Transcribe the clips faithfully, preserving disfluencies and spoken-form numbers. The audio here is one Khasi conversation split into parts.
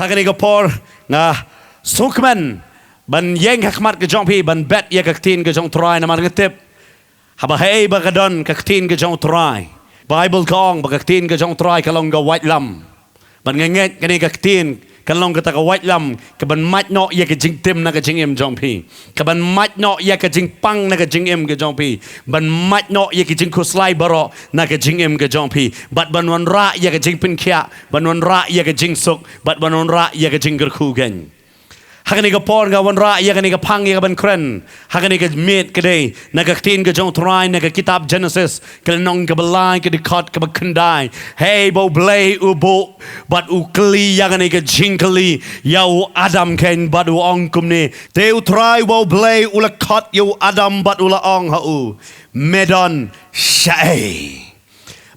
Ha kane ka por nga sngewkmen ban ïeng ha khmat ka jong phi ban bet ïa ka ktien ka jong U Trai namar nga tip haba hei ba ka don ka ktien ka jong U Trai. Baibl ka ong ba ka ktien ka jong U Trai ka long ka waitlam. Ban nga ngeit kane ka ktien kan long kata ka waitlam ka ban mait noh ïa ka jingtim na ka jingim jong phi. Ka ban mait noh ïa ka jingpang na ka jingim ka jong phi. Ban mait noh ïa ka jingkhuslai baroh na ka jingim ka jong phi. Bad ban wanrah ïa ka jingpynkhiah, ban wanrah ïa ka jingsuk, bad ban wanrah ïa ka jingkyrkhu keiñ. Ha kane ka por nga wanrah ïa kane ka phang ïa ka ban kren. Ha kane ka miet ka dei na ka ktien ka jong U Trai na ka kitab Genesis, ka lynnong kaba lai, ka dkhot kaba khyndai. Hei ba U Blei u buh bad u kylli ïa kane ka jingkylli ïa u Adam keiñ bad u ong kumne. Te U Trai ba U Blei u la khot ïa u Adam bad u la ong ha u, me don shaei?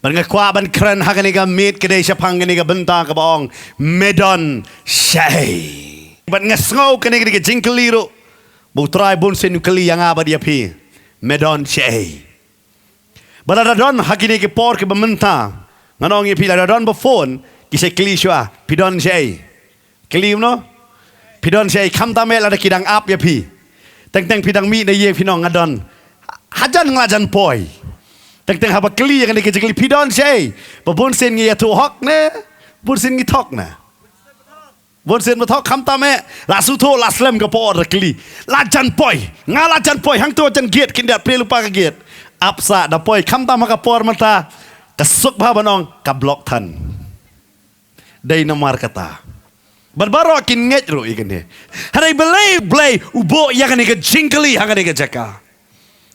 Bad nga kwah ban kren ha kane ka miet ka dei shaphang kane ka bynta kaba ong, me don shaei? Bad nga sngew kane ka dei ka jingkylli ruh ba U Trai bunsien u kylli ïa nga bad ïa phi, me don shaei? Bad lada don ha kine ki por kiba mynta, ngan ong ïa phi, lada don ba phone, ki sa kylli shuwa, phi don shaei? Kylli kumno? Phi don shaei? Khamtam eh lada ki dang ap ïa phi. Teng teng phi dang mih na ïing phin ong nga don. Hajan nga la jan poi. Teng teng haba kylli ïa kane ka jingkylli, phi don shaei? Ba bunsien ngi ïathuh hok ne bunsien ngi thok ne? Bunsien ba thok, khamtam eh la shu thoh la slem ka por da kylli. La jan poi. Nga la jan poi, hangto jan gate khyndiat, plie lypa ka gate. Ap sah da poi, khamtam ha ka por mynta ka suk bha ban ong ka block than. Dei namar kata. Bad baroh kin ngeit ruh ïa kane. Hynrei balei U Blei u buh ïa kane ka jingkylli ha kane ka jaka?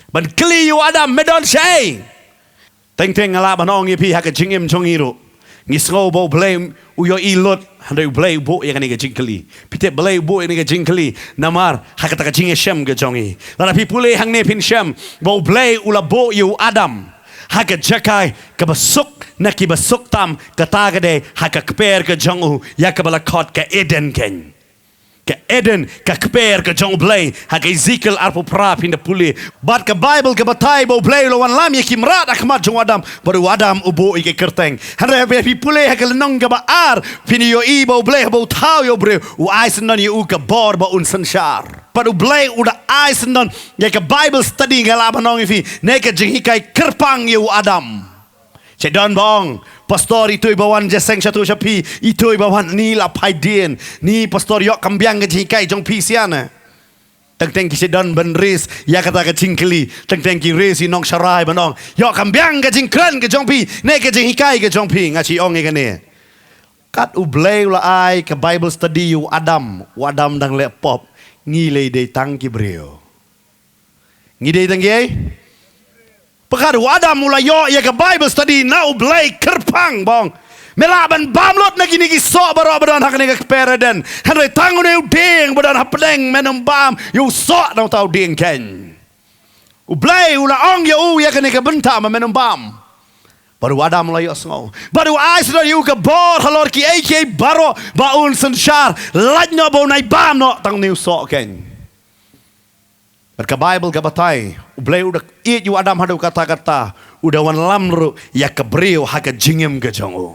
Ban kylli ïa u Adam, me don shaei? Teng teng nga lah ban ong ïa phi ha ka jingim jong ngi ruh, ngi sngew ba U Blei u ïohi lut, hynrei U Blei u buh ïa kane ka jingkylli. Phi tip balei u buh ïa kane ka jingkylli? Namar ha kata ka jingïashem ka jong ngi, lada phi pule hangne phin shem ba U Blei u la buh ïa u Adam ha ka jaka kaba suk na kiba suk tam, kata ka dei ha ka kper ka jong u, ïa kaba la khot ka Eden keiñ. Ka Eden, ka kper ka jong U Blei, ha ka Ezekiel arphew phra phin da pule. Bad ka Baibl ka batai ba U Blei u la wanlam ïa ki mrad ha khmat jong u Adam, bad u Adam u buh ïa ki kyrteng. Hynrei haba phi pule ha ka lynnong kaba ar, phin ïohi ba U Blei haba u thaw ïa u briew, u ai syndon ïa u ka bor ba un synshar. Bad U Blei u da ai syndon ïa ka Bible study, nga lah ban ong ïa phi, ne ka jinghikai kyrpang ïa u Adam. Sha don ba ong, pastor, ithuh ba wan jingïaseng shatu sha phi, ithuh ba wan, ni la phai dien, ni pastor ïoh kam biang ka jinghikai jong phi sha ne. Teng teng ki sha don ban raise ïa kata ka jingkylli, teng teng ki raise ïa u nongsharai ban ong, ïoh kam biang ka jingkren ka jong phi ne ka jinghikai ka jong phi. Nga shu ong ïa kane, kat U Blei u la ai ka Bible study ïa u Adam, u Adam dang leh pop, ngi lei dei tang ki briew. Ngi dei tang kiei? Pyrkhat, u Adam u la ïoh ïa ka Bible study na U Blei kyrpang ba ong, me lah ban bam lut na kine ki soh baroh ba don ha kane ka kper Eden. Hynrei tang une u dieng ba don hapdeng men ym bam ïa u soh na uta u dieng keiñ. U Blei u la ong ïa u ïa kane ka bynta ba men ym bam. Bad u Adam u la ïohsngew. Bad u ai sdang ïa u ka bor halor kiei kiei baroh ba un synshar. Lait noh ba un ai bam noh tang une u soh keiñ. Bad ka Bible ka batai, U Blei u da ïeit ïa u Adam haduh katta katta, u da wanlam ruh ïa ka briew ha ka jingim ka jong u.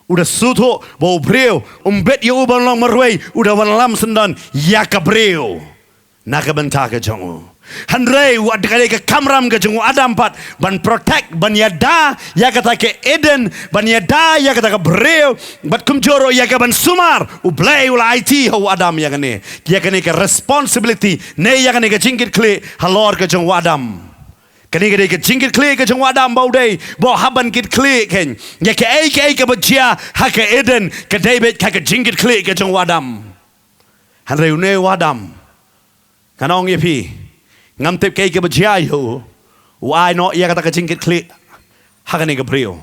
U da sngewthuh ba u briew um bit ïa u ban long marwei, u da wanlam syndon ïa ka briew na ka bynta ka jong u. Hynrei u da ka dei ka kamram ka jong u Adam pat ban protect, ban ïada ïa kata ka Eden, ban ïada ïa kata ka briew, bad kumjuh ruh ïa ka ban sumar. U Blei u la aiti ha u Adam ïa kane, ïa kane ka responsibility ne ïa kane ka jingkitkhlieh halor ka jong u Adam. Kane ka dei ka jingkitkhlieh ka jong u Adam ba u dei ba u hap ban kitkhlieh keiñ ïa kaei kaei kaba jia ha ka Eden, ka dei beit ka jingkitkhlieh ka jong u Adam. Hynrei une u Adam, ngan ong ïa phi, ngam tip kaei kaba jia ïa u, u ai noh ïa kata ka jingkitkhlieh ha kane ka briew.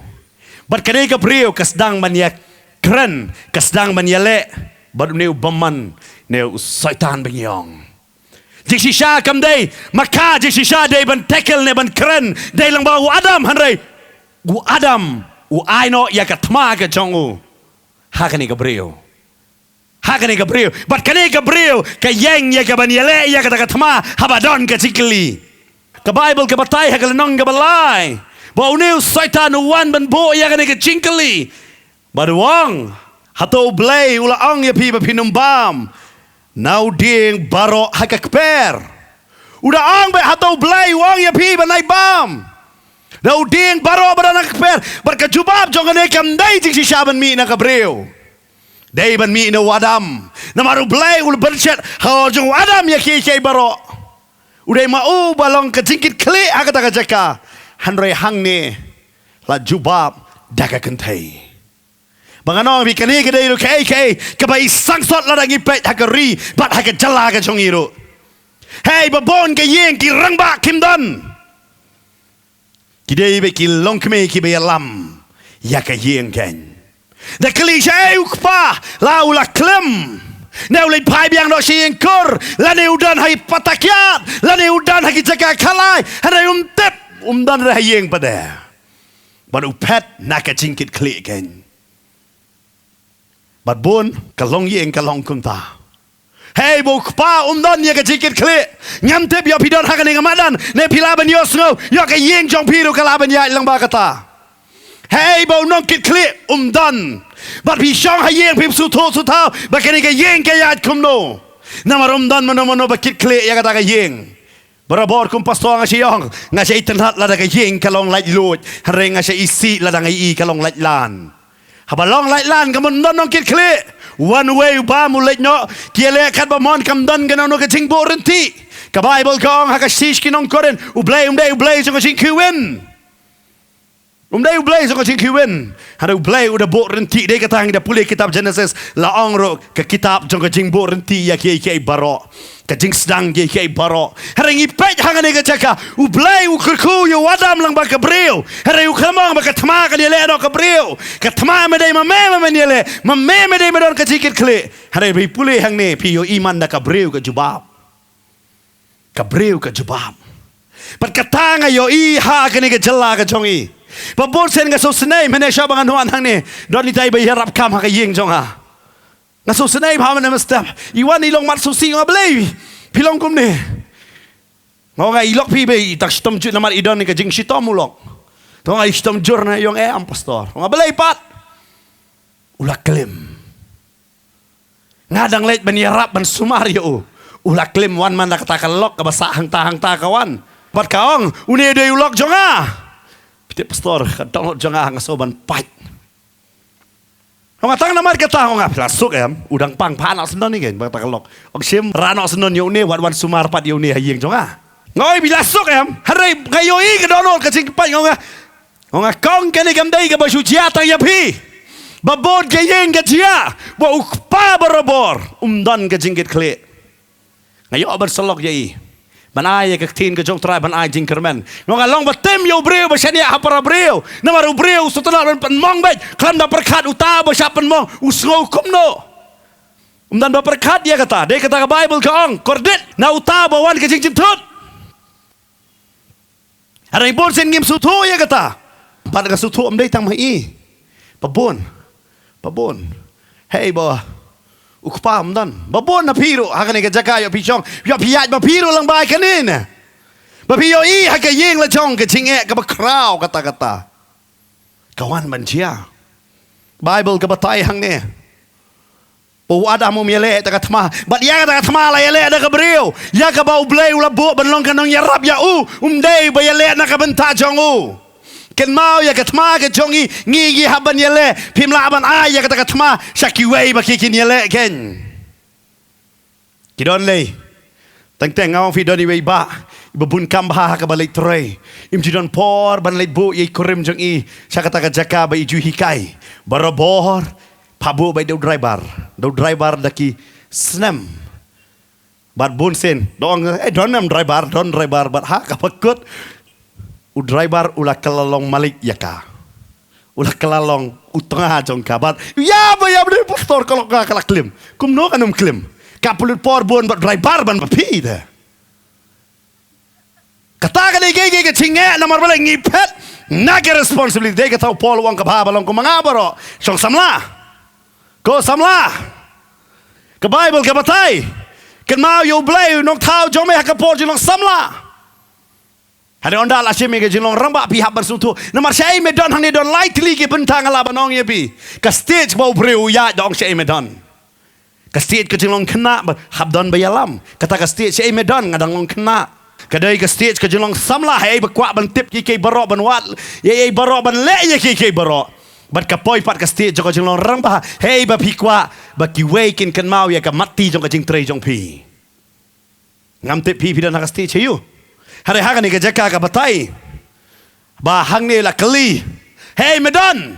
Bad kane ka briew ka sdang ban ïakren, ka sdang ban ïaleh bad une u bymman ne u Soitan ba ngi ong. Jingshisha kam dei ma ka, jingshisha dei ban tackle ne ban kren, dei lang ba u Adam, hynrei u Adam u ai noh ïa ka thma ka jong u ha kane ka briew. Ha kane ka briew. Bad kane ka briew ka ïeng ïa ka ban ïaleh ïa kata ka thma haba don ka jingkylli. Ka Baibl ka batai ha ka lynnong kaba lai ba une u Soitan u wan ban buh ïa kane ka jingkylli. Bad u ong, hato U Blei u la ong ïa phi ba phin ym bam na u dieng baroh ha ka kper? U da ong ba hato U Blei u ong ïa phi ban ym bam na u dieng baroh ba don ha ka kper? Bad ka jubab jong kane kam dei jingshisha ban mih na ka briew. Dei ban mih na u Adam. Namar U Blei u la pynshet halor jong u Adam ïa kiei kiei baroh. U dei ma u ba long ka jingkitkhlieh ha kata ka jaka. Hynrei hangne la jubab da ka kynthei. Ba ngan ong ïa phi, kane ka dei ruh kaei kaei kaba i sangsot lada ngi peit ha ka ri bad ha ka jylla ka jong i ruh. Hei, ba bun ka ïing ki rangbah kim don. Ki dei ba ki longkmie kiba ïalam ïa ka ïing kein. Da kylli shaei u kpa, la u la klim, ne u leit phai biang noh sha ïing kur, lane u don ha ki pata kiad, lane u don ha ki jaka khalai, hynrei um tip, um don re ha ïing pat de. Bad u phet na ka jingkitkhlieh kein. Bad bun ka longïing ka long kumta. Hei, ba u kpa um don ïa ka jingkitkhlieh. Ngam tip ïoh phi don ha kane ka madan ne phi lah ban ïohsngew ïoh ka ïing jong phi ruh ka lah ban ïaid lang bad kata. Hei, ba u nongkitkhlieh um don. Bad phi shong ha ïing phim sngewthuh sngewthaw ba kane ka ïing ka ïaid kumno. Namar um don mano mano ba kit khlieh ïa kata ka ïing. Barabor kum pastor nga shu ong, nga shu itynnad lada ka ïing ka long laitluid, hynrei nga shu isih lada nga ïohi ka long laitlan. Haba long laitlan ka mut ym don nongkitkhlieh. Wan uwei u bam u leit noh, ki ïaleh katba mon, kam don kano kano ka jingbuh rynti. Ka Baibl ka ong ha ka shithi sha ki nong Korinth, U Blei um dei U Blei jong ka jingkhih win. Um dei U Blei jong ka jingkhih win. Hynrei U Blei u da buh rynti, dei kata ngi da pule kitab Genesis, la ong ruh ka kitab jong ka jingbuh rynti ïa kiei kiei baroh. Ka jingsdang kiei kiei baroh. Hynrei ngi peit hangne ka jaka, U Blei u kyrkhu ïa u Adam lang bad ka briew. Hynrei u khlem ong ba ka thma kan ïaleh noh ka briew. Ka thma me dei ma me, ma me ïaleh, ma me, me dei ma don ka jingkitkhlieh. Hynrei ba i pule hangne phi ïohi man da ka briew ka jubab. Ka briew ka jubab. Bad kata nga ïohi ha kane ka jylla ka jong i. Ba bun sien nga sngewsynei, mynne shuwa ba ngan wan hangne, don itai ba ïarap kam ha ka ïing jong nga. Nga sngewsynei bha mynne mynstep. I wan i long mat sngewsih, nga, Blei, phi long kumne. Nga ong, nga, i lok phi ba i tak shitom jur namar i don ka jingshitom u lok. To nga i shitom jur na, i ong, eh, em pastor. Nga, Blei pat. U la klim. Nga dang leit ban ïarap ban sumar ïa u. U la klim, wan man da kata ka lok kaba sah hangta hangta ka wan. Bad ka ong, une dei u lok jong nga. Phi tip pastor, ka dohnud jong nga nga sngew ban pait. Ong nga, tang namar kata, ong nga, phi la suk em, u dang pang phah noh syndon ïa nga bad kata ka lok. Ong shim, rah noh syndon ïa une, wat wan sumar pat ïa une ha ïing jong nga. Nga ong, phi la suk em, hynrei nga ïohi ka dohnud ka jingpait, ong nga. Ong nga, kong, kane kam dei kaba shu jia tang ïa phi. Ba bun ka ïing ka jia, ba u kpa barabor um don ka jingkitkhlieh. Nga ïoh ban sylok ïa i ban ai ïa ka ktien ka jong U Trai, ban ai jingkyrmen. Nga ong nga long ba tim ïa u briew ba shaniah ha para briew. Namar u briew u sngewtynnat ban pynmong beit, khlem da pyrkhat uta ba shah pynmong u sngew kumno. Um don ba pyrkhat ïa kata, dei kata ka Baibl ka ong, kordit na uta ba wan ka jingjynthut. Hynrei bun sien ngim sngewthuh ïa kata. Bad ka sngewthuh ym dei tang ma i. Ba bun. Ba bun. Hei ba u kpa um don. Ba bun na phi ruh ha kane ka jaka ïoh phi shong, ïoh phi ïaid ba phi ruh lang bad kane ne. Ba phi ïohi ha ka ïing la jong ka jingeh kaba khraw kata kata. Ka wan ban jia. Baibl ka batai hangne ba u Adam um ïaleh da ka thma, bad ïa kata ka thma la ïaleh da ka briew, ïa kaba U Blei u la buh ban long ka nongïarap ïa u, um dei ba ïaleh na ka bynta jong u. Kynmaw ïa ka thma ka jong i, ngi ngi hap ban ïaleh, phim lah ban ai ïa kata ka thma sha kiwei ba ki kin ïaleh kein. Ki don lei. Teng teng nga ong phi don iwei i bah iba bun kam bha ha kaba leit trei. Im ju don por ban leit buh ïa i kurim jong i sha kata ka jaka ba i ju hikai. Barabor pha buh beit da u driver. Da u driver da ki snem. Bad bun sien da ong, eh, don em driver, don driver, bad ha kaba kut u driver u la kylla long malik ïa ka. U la kylla long u tnga jong ka bad, ïa ba, ïa ba dei pastor, ka lok ka la klim. Kumno kan ym klim? Ka pynlut por bun bad driver ban ba phi de. Kata ka dei ka, ka, ka jingeh namar balei ngi phet na ka responsibility. Dei kata u Paul u ong ka bha ba long kum ma nga baroh. Shong samla. Ko samla. Ka Baibl ka batai. Kynmaw ïa U Blei u nongthaw jong me ha ka por jong nongsamla. Hynrei ynda la shim ïa ka jinglong rangbah phi hap ban sngewthuh. Namar shaei me don hangne, don lai tylli ki bynta nga lah ban ong ïa phi. Ka stage ba u briew u ïaid da ong shaei me don. Ka stage ka jinglong khynnah ba hap don ba ïalam. Kata ka stage shaei me don, nga dang long khynnah. Ka dei ka stage ka jinglong samla, haei ba kwah ban tip kiei kiei baroh, ban wad ïa ei baroh, ban leh ïa kiei kiei baroh. Bad ka poi pat ka stage jong ka jinglong rangbah, haei ba phi kwah ba kiwei kin kynmaw ïa ka matti jong ka jingtrei jong phi. Ngam tip phi, phi don ha ka stage aïu. Hynrei ha kane ka jaka ka batai ba hangne la kylli. Hei me don,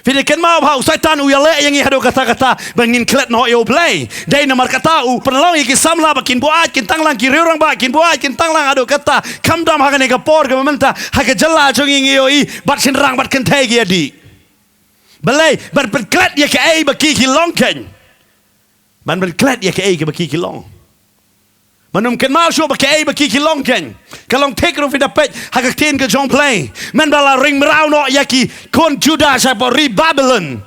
phi dei kynmaw ba u Soitan u ïaleh ïa ngi haduh katta katta ba ngin klet noh ïa u Blei. Dei namar kata u pynlong ïa ki samla ba kin buaid kin tang lang, ki riew rangbah kin buaid kin tang lang haduh katta. Kham dam ha kane ka por kaba mynta ha ka jylla jong ngi ngi ïohi bad shynrang bad kynthei ki ïadih. Balei? Ban pynklet ïa kaei ba ki ki long kein. Ban pynklet ïa kaei kaba ki ki long. Ban ym kynmaw shuh ba kaei ba ki ki long kein. Ka long thik ruh phi da peit ha ka ktien ka jong u Blei. Mynba la ring mraw noh ïa ki khun Judah shapoh ri Babilon,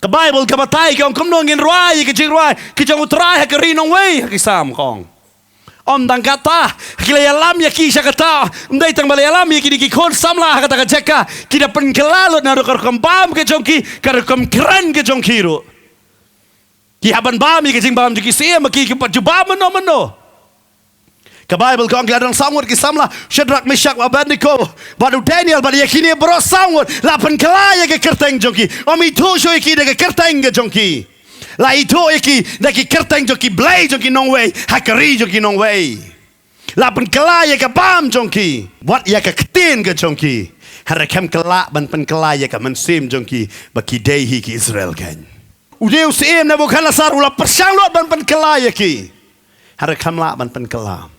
ka Baibl ka batai, ka ong kumno ngin rwai ïa ki jingrwai ki jong u Trai ha ka ri nongwei, ha ki Salm ka ong. Ym tang kata, ki la ïalam ïa ki sha kata. Ym dei tang ba la ïalam ïa kine ki khun samla ha kata ka jaka, ki da pynkylla lut na rukom bam ka jong ki, ka rukom kren ka jong ki ruh. Ki hap ban bam ïa ka jingbam jong ki siem, ki, ki pat ju bam mynno mynno. Ka Baibl ka ong ki la don saw ngut ki samla, Shadrak, Meshak, Abednego, bad u Daniel, bad ïa kine baroh saw ngut la pynkylla ïa ka kyrteng jong ki. Ym ithuh shuh ïa ki da ka kyrteng ka jong ki. La ithuh ïa ki da ki kyrteng jong ki blei jong ki nongwei ha ka ri jong ki nongwei. La pynkylla ïa ka bam jong ki, wat ïa ka ktien ka jong ki. Hynrei kim kylla ban pynkylla ïa ka mynsiem jong ki ba ki dei hi ki Israel kein. U dei u syiem Nebukhadnessar u la pyrshang lut ban pynkylla ïa ki. Hynrei kim lah ban pynkylla.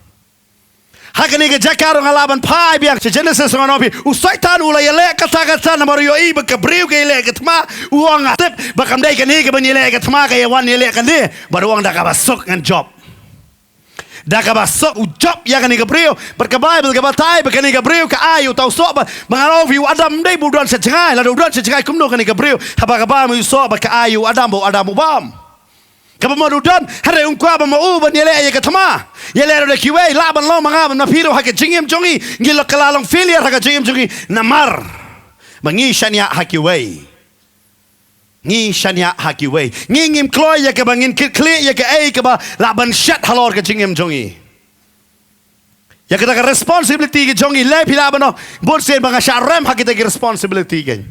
Ha kane ka jaka ruh nga lah ban phai biang sha Genesis, nga ong ïa phi, u Soitan u la ïaleh katta katta namar u ïohi ba ka briew ka ïaleh ka thma. U ong, nga tip ba kam dei kane kaban ïaleh ka thma, ka ïawan ïaleh kane. Bad u ong, da kaba suk ngan jop. Da kaba suk u jop ïa kane ka briew. Bad ka Baibl ka batai ba kane ka briew ka ai uta u soh. Ba, ba nga ong ïa phi, u Adam ym dei ba u don sha jngai. Lada u don sha jngai kumno kane ka briew haba ka bam ïa u soh ba ka ai ïa u Adam, ba u Adam u bam. Kaba mut u don, hynrei um kwah ba ma u ban ïaleh ïa ka thma. Ïaleh ruh da kiwei, lah ban long ma nga bad ma phi ruh ha ka jingim jong ngi. Ngi lah, ka lah long failure ha ka jingim jong ngi namar ba ngi shaniah ha kiwei. Ngi shaniah ha kiwei. Ngi ngim kloi ïa kaba ngin kit khlieh ïa kaei kaba lah ban shet halor ka jingim jong ngi. Ïa kata ka responsibility ka jong ngi, lei phi lah ban ong, bun sien ba nga shah rem ha kita ki responsibility kein.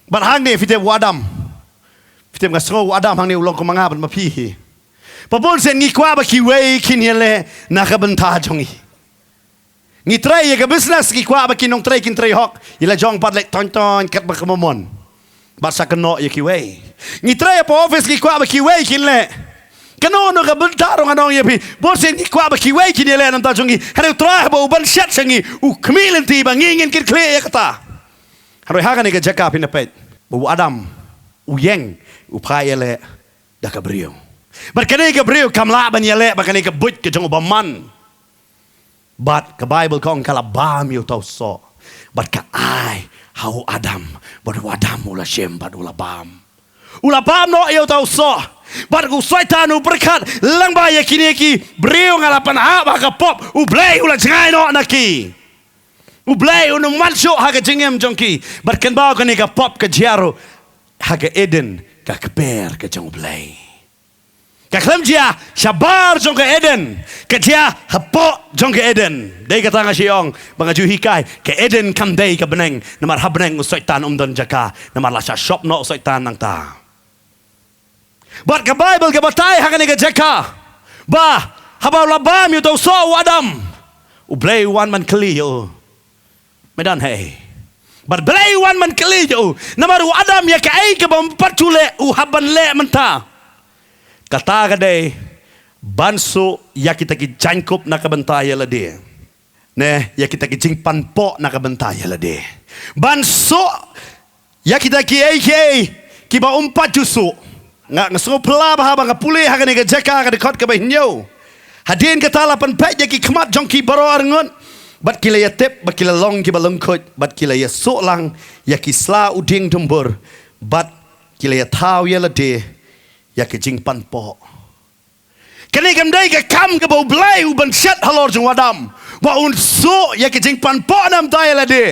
Bad hangne phi tip u Adam. Phi tip, nga sngew u Adam hangne u long kum ma nga bad ma phi hi. Ba bun sien ngi kwah ba kiwei kin ïaleh na ka bynta jong ngi. Ngi trei ïa ka business, ngi kwah ba ki nongtrei kin trei hok. Ïa la jong pat leh toin toin katba ka mon. Bad sa kynnoh ïa kiwei. Ngi trei hapoh office, ngi kwah ba kiwei kin leh. Kano kano ka bynta ruh nga ong ïa phi, bun sien ngi kwah ba kiwei kin ïaleh na ka bynta jong ngi. Hynrei u Trai haba u ban shet sha ngi, u khmih lynti ba ngi ngin kit khlieh ïa kata. Hynrei ha kane ka jaka phin da peit ba u Adam u ïeng, u phah ïaleh da ka briew. Bad kane ka briew kam lah ban ïaleh bad kane ka buit ka jong u bymman. Bad ka Baibl ka ong ka la bam ïa uta u soh. Bad ka ai ha u Adam. Bad u Adam u la shim bad u la bam. U la bam noh ïa uta u soh. Bad u Soitan u pyrkhat, lyngba ïa kine ki briew nga la pynhap ha ka pop. U Blei u la jngai noh na ki. U Blei un ym wan shuh ha ka jingim jong ki. Bad kynmaw, kane ka pop ka jia ruh ha ka Eden, ka kper ka jong u Blei. Ka khlem jia shabar jong ka Eden, ka jia hapoh jong ka Eden. Dei kata nga shu ong ba nga ju hikai, ka Eden kam dei ka bneng, namar ha bneng u Soitan um don jaka, namar la shah shop noh u Soitan nangta. Bad ka Baibl ka batai ha kane ka jaka ba haba u la bam ïa uta u soh u Adam, u Blei u wan ban kylli ïa u. Me don hei. Bad Blei u wan ban kylli ïa u. Namar u Adam, ïa kaei kaba um pat ju leh u hap ban leh mynta. Kata ka dei ban suh ïa kita ki jaiñkup na ka bynta ïa lade. Ne, ïa kita ki jingpanpoh na ka bynta ïa lade. Ban suh ïa kita kiei kiei kiba um pat ju suh. Nga, nga sngewphylla bha haba nga pule ha kane ka jaka, ka dkhot kaba hynñiew. Hadien kata la pynpeit ïa ki khmat jong ki baroh arngut. Bad ki la ïatip ba ki la long kiba lyngkhuit, bad ki la ïasuh lang ïa ki sla u dieng dumbur, bad ki la ïathaw ïa lade ïa ki jingpanpoh. Kane kam dei ka kam kaba u Blei u ban shet halor jong u Adam. Ba un suk ïa ka jingpanpoh namar ïa lade.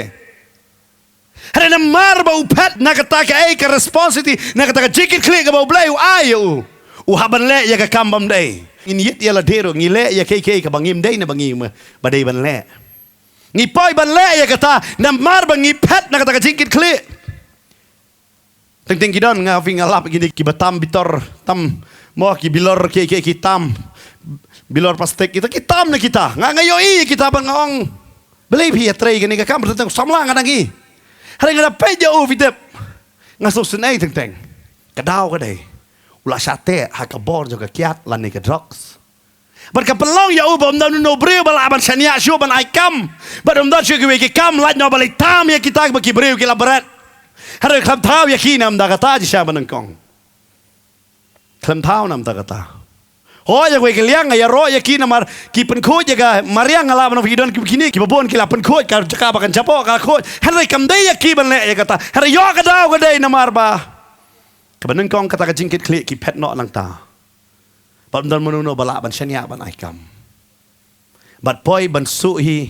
Hynrei namar ba u phet na kata kaei ka responsibility, na kata ka jingkitkhlieh kaba U Blei u ai ïa u, u hap ban leh ïa ka kam bym dei. Ngin ïit ïa lade ruh, ngi leh ïa kaei kaei kaba ngim dei ne ba ngi ma, ba dei ban leh. Ngi poi ban leh ïa kata namar ba ngi phet na kata ka jingkitkhlieh. Teng teng ki don, nga phi nga lap kine kiba tam bitor, tam mo ki bilor, ki, ki, ki tam bilor plastik, kita ki tam na kita. Nga, nga ïohi kita bad nga ong, balei phi ïatrei kane ka kam, teng teng samla nga dang i. Hynrei nga da peit ïa u, phi tip, nga sngewsynei teng teng. Ka daw ka dei u la shah teh ha ka bor jong ka kiad lane ka drugs. Bad ka pynlong ïa u ba ym don uno u briew ba lah ban shaniah shuh ban ai kam. Bad ym don shuh kiwei ki kam, lait noh ba leit tam ïa kita ba ki briew ki la bret. Hynrei khlem thaw ïa ki namar kata, jingshisha ba nyngkong. Khlem thaw namar kata. Hooid, ïa kiwei ki liang nga ïaroh ïa ki namar ki pynkhuid ïa ka mariang, nga lah ban ong phi, ki don ki, kine kiba bun ki la pynkhuid, ka jaka ba kan jaboh ka khuid. Hynrei kam dei ïa ki ban leh ïa kata. Hynrei ïoh ka daw ka dei namar ba kaba nyngkong kata ka jingkitkhlieh ki phet noh nangta. Bad ym don mano mano ba lah ban shaniah ban ai kam. Bad poi ban suk hi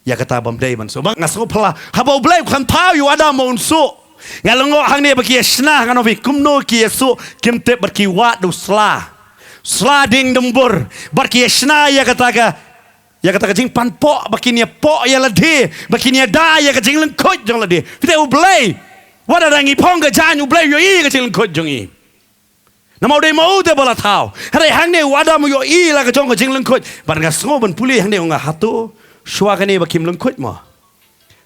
ïa kata bym dei ban suk. Bad nga sngewphylla haba U Blei u kham thaw ïa u Adam ba un suk. Nga lyngngoh hangne ba ki ïa shna, ngan ong phi kumno ki ïa suk, kim tip, bad ki wad da u sla. Sla dieng dumbur. Bad ki ïa shna ïa kata ka, ïa kata ka jingpanpoh, ba kin ïa poh ïa lade, ba kin ïa da ïa ka jinglyngkhuid jong lade. Phi tip, U Blei, wat lada ngi phong ka jaiñ, U Blei u ïohi ïa ka jinglyngkhuid jong ngi. Namar u dei ma u te ba la thaw. Hynrei hangne u Adam u ïohi la ka jong ka jinglyngkhuid. Bad nga sngew ban pule hangne, ong nga, hato shuwa kane ba kim lyngkhuid mo?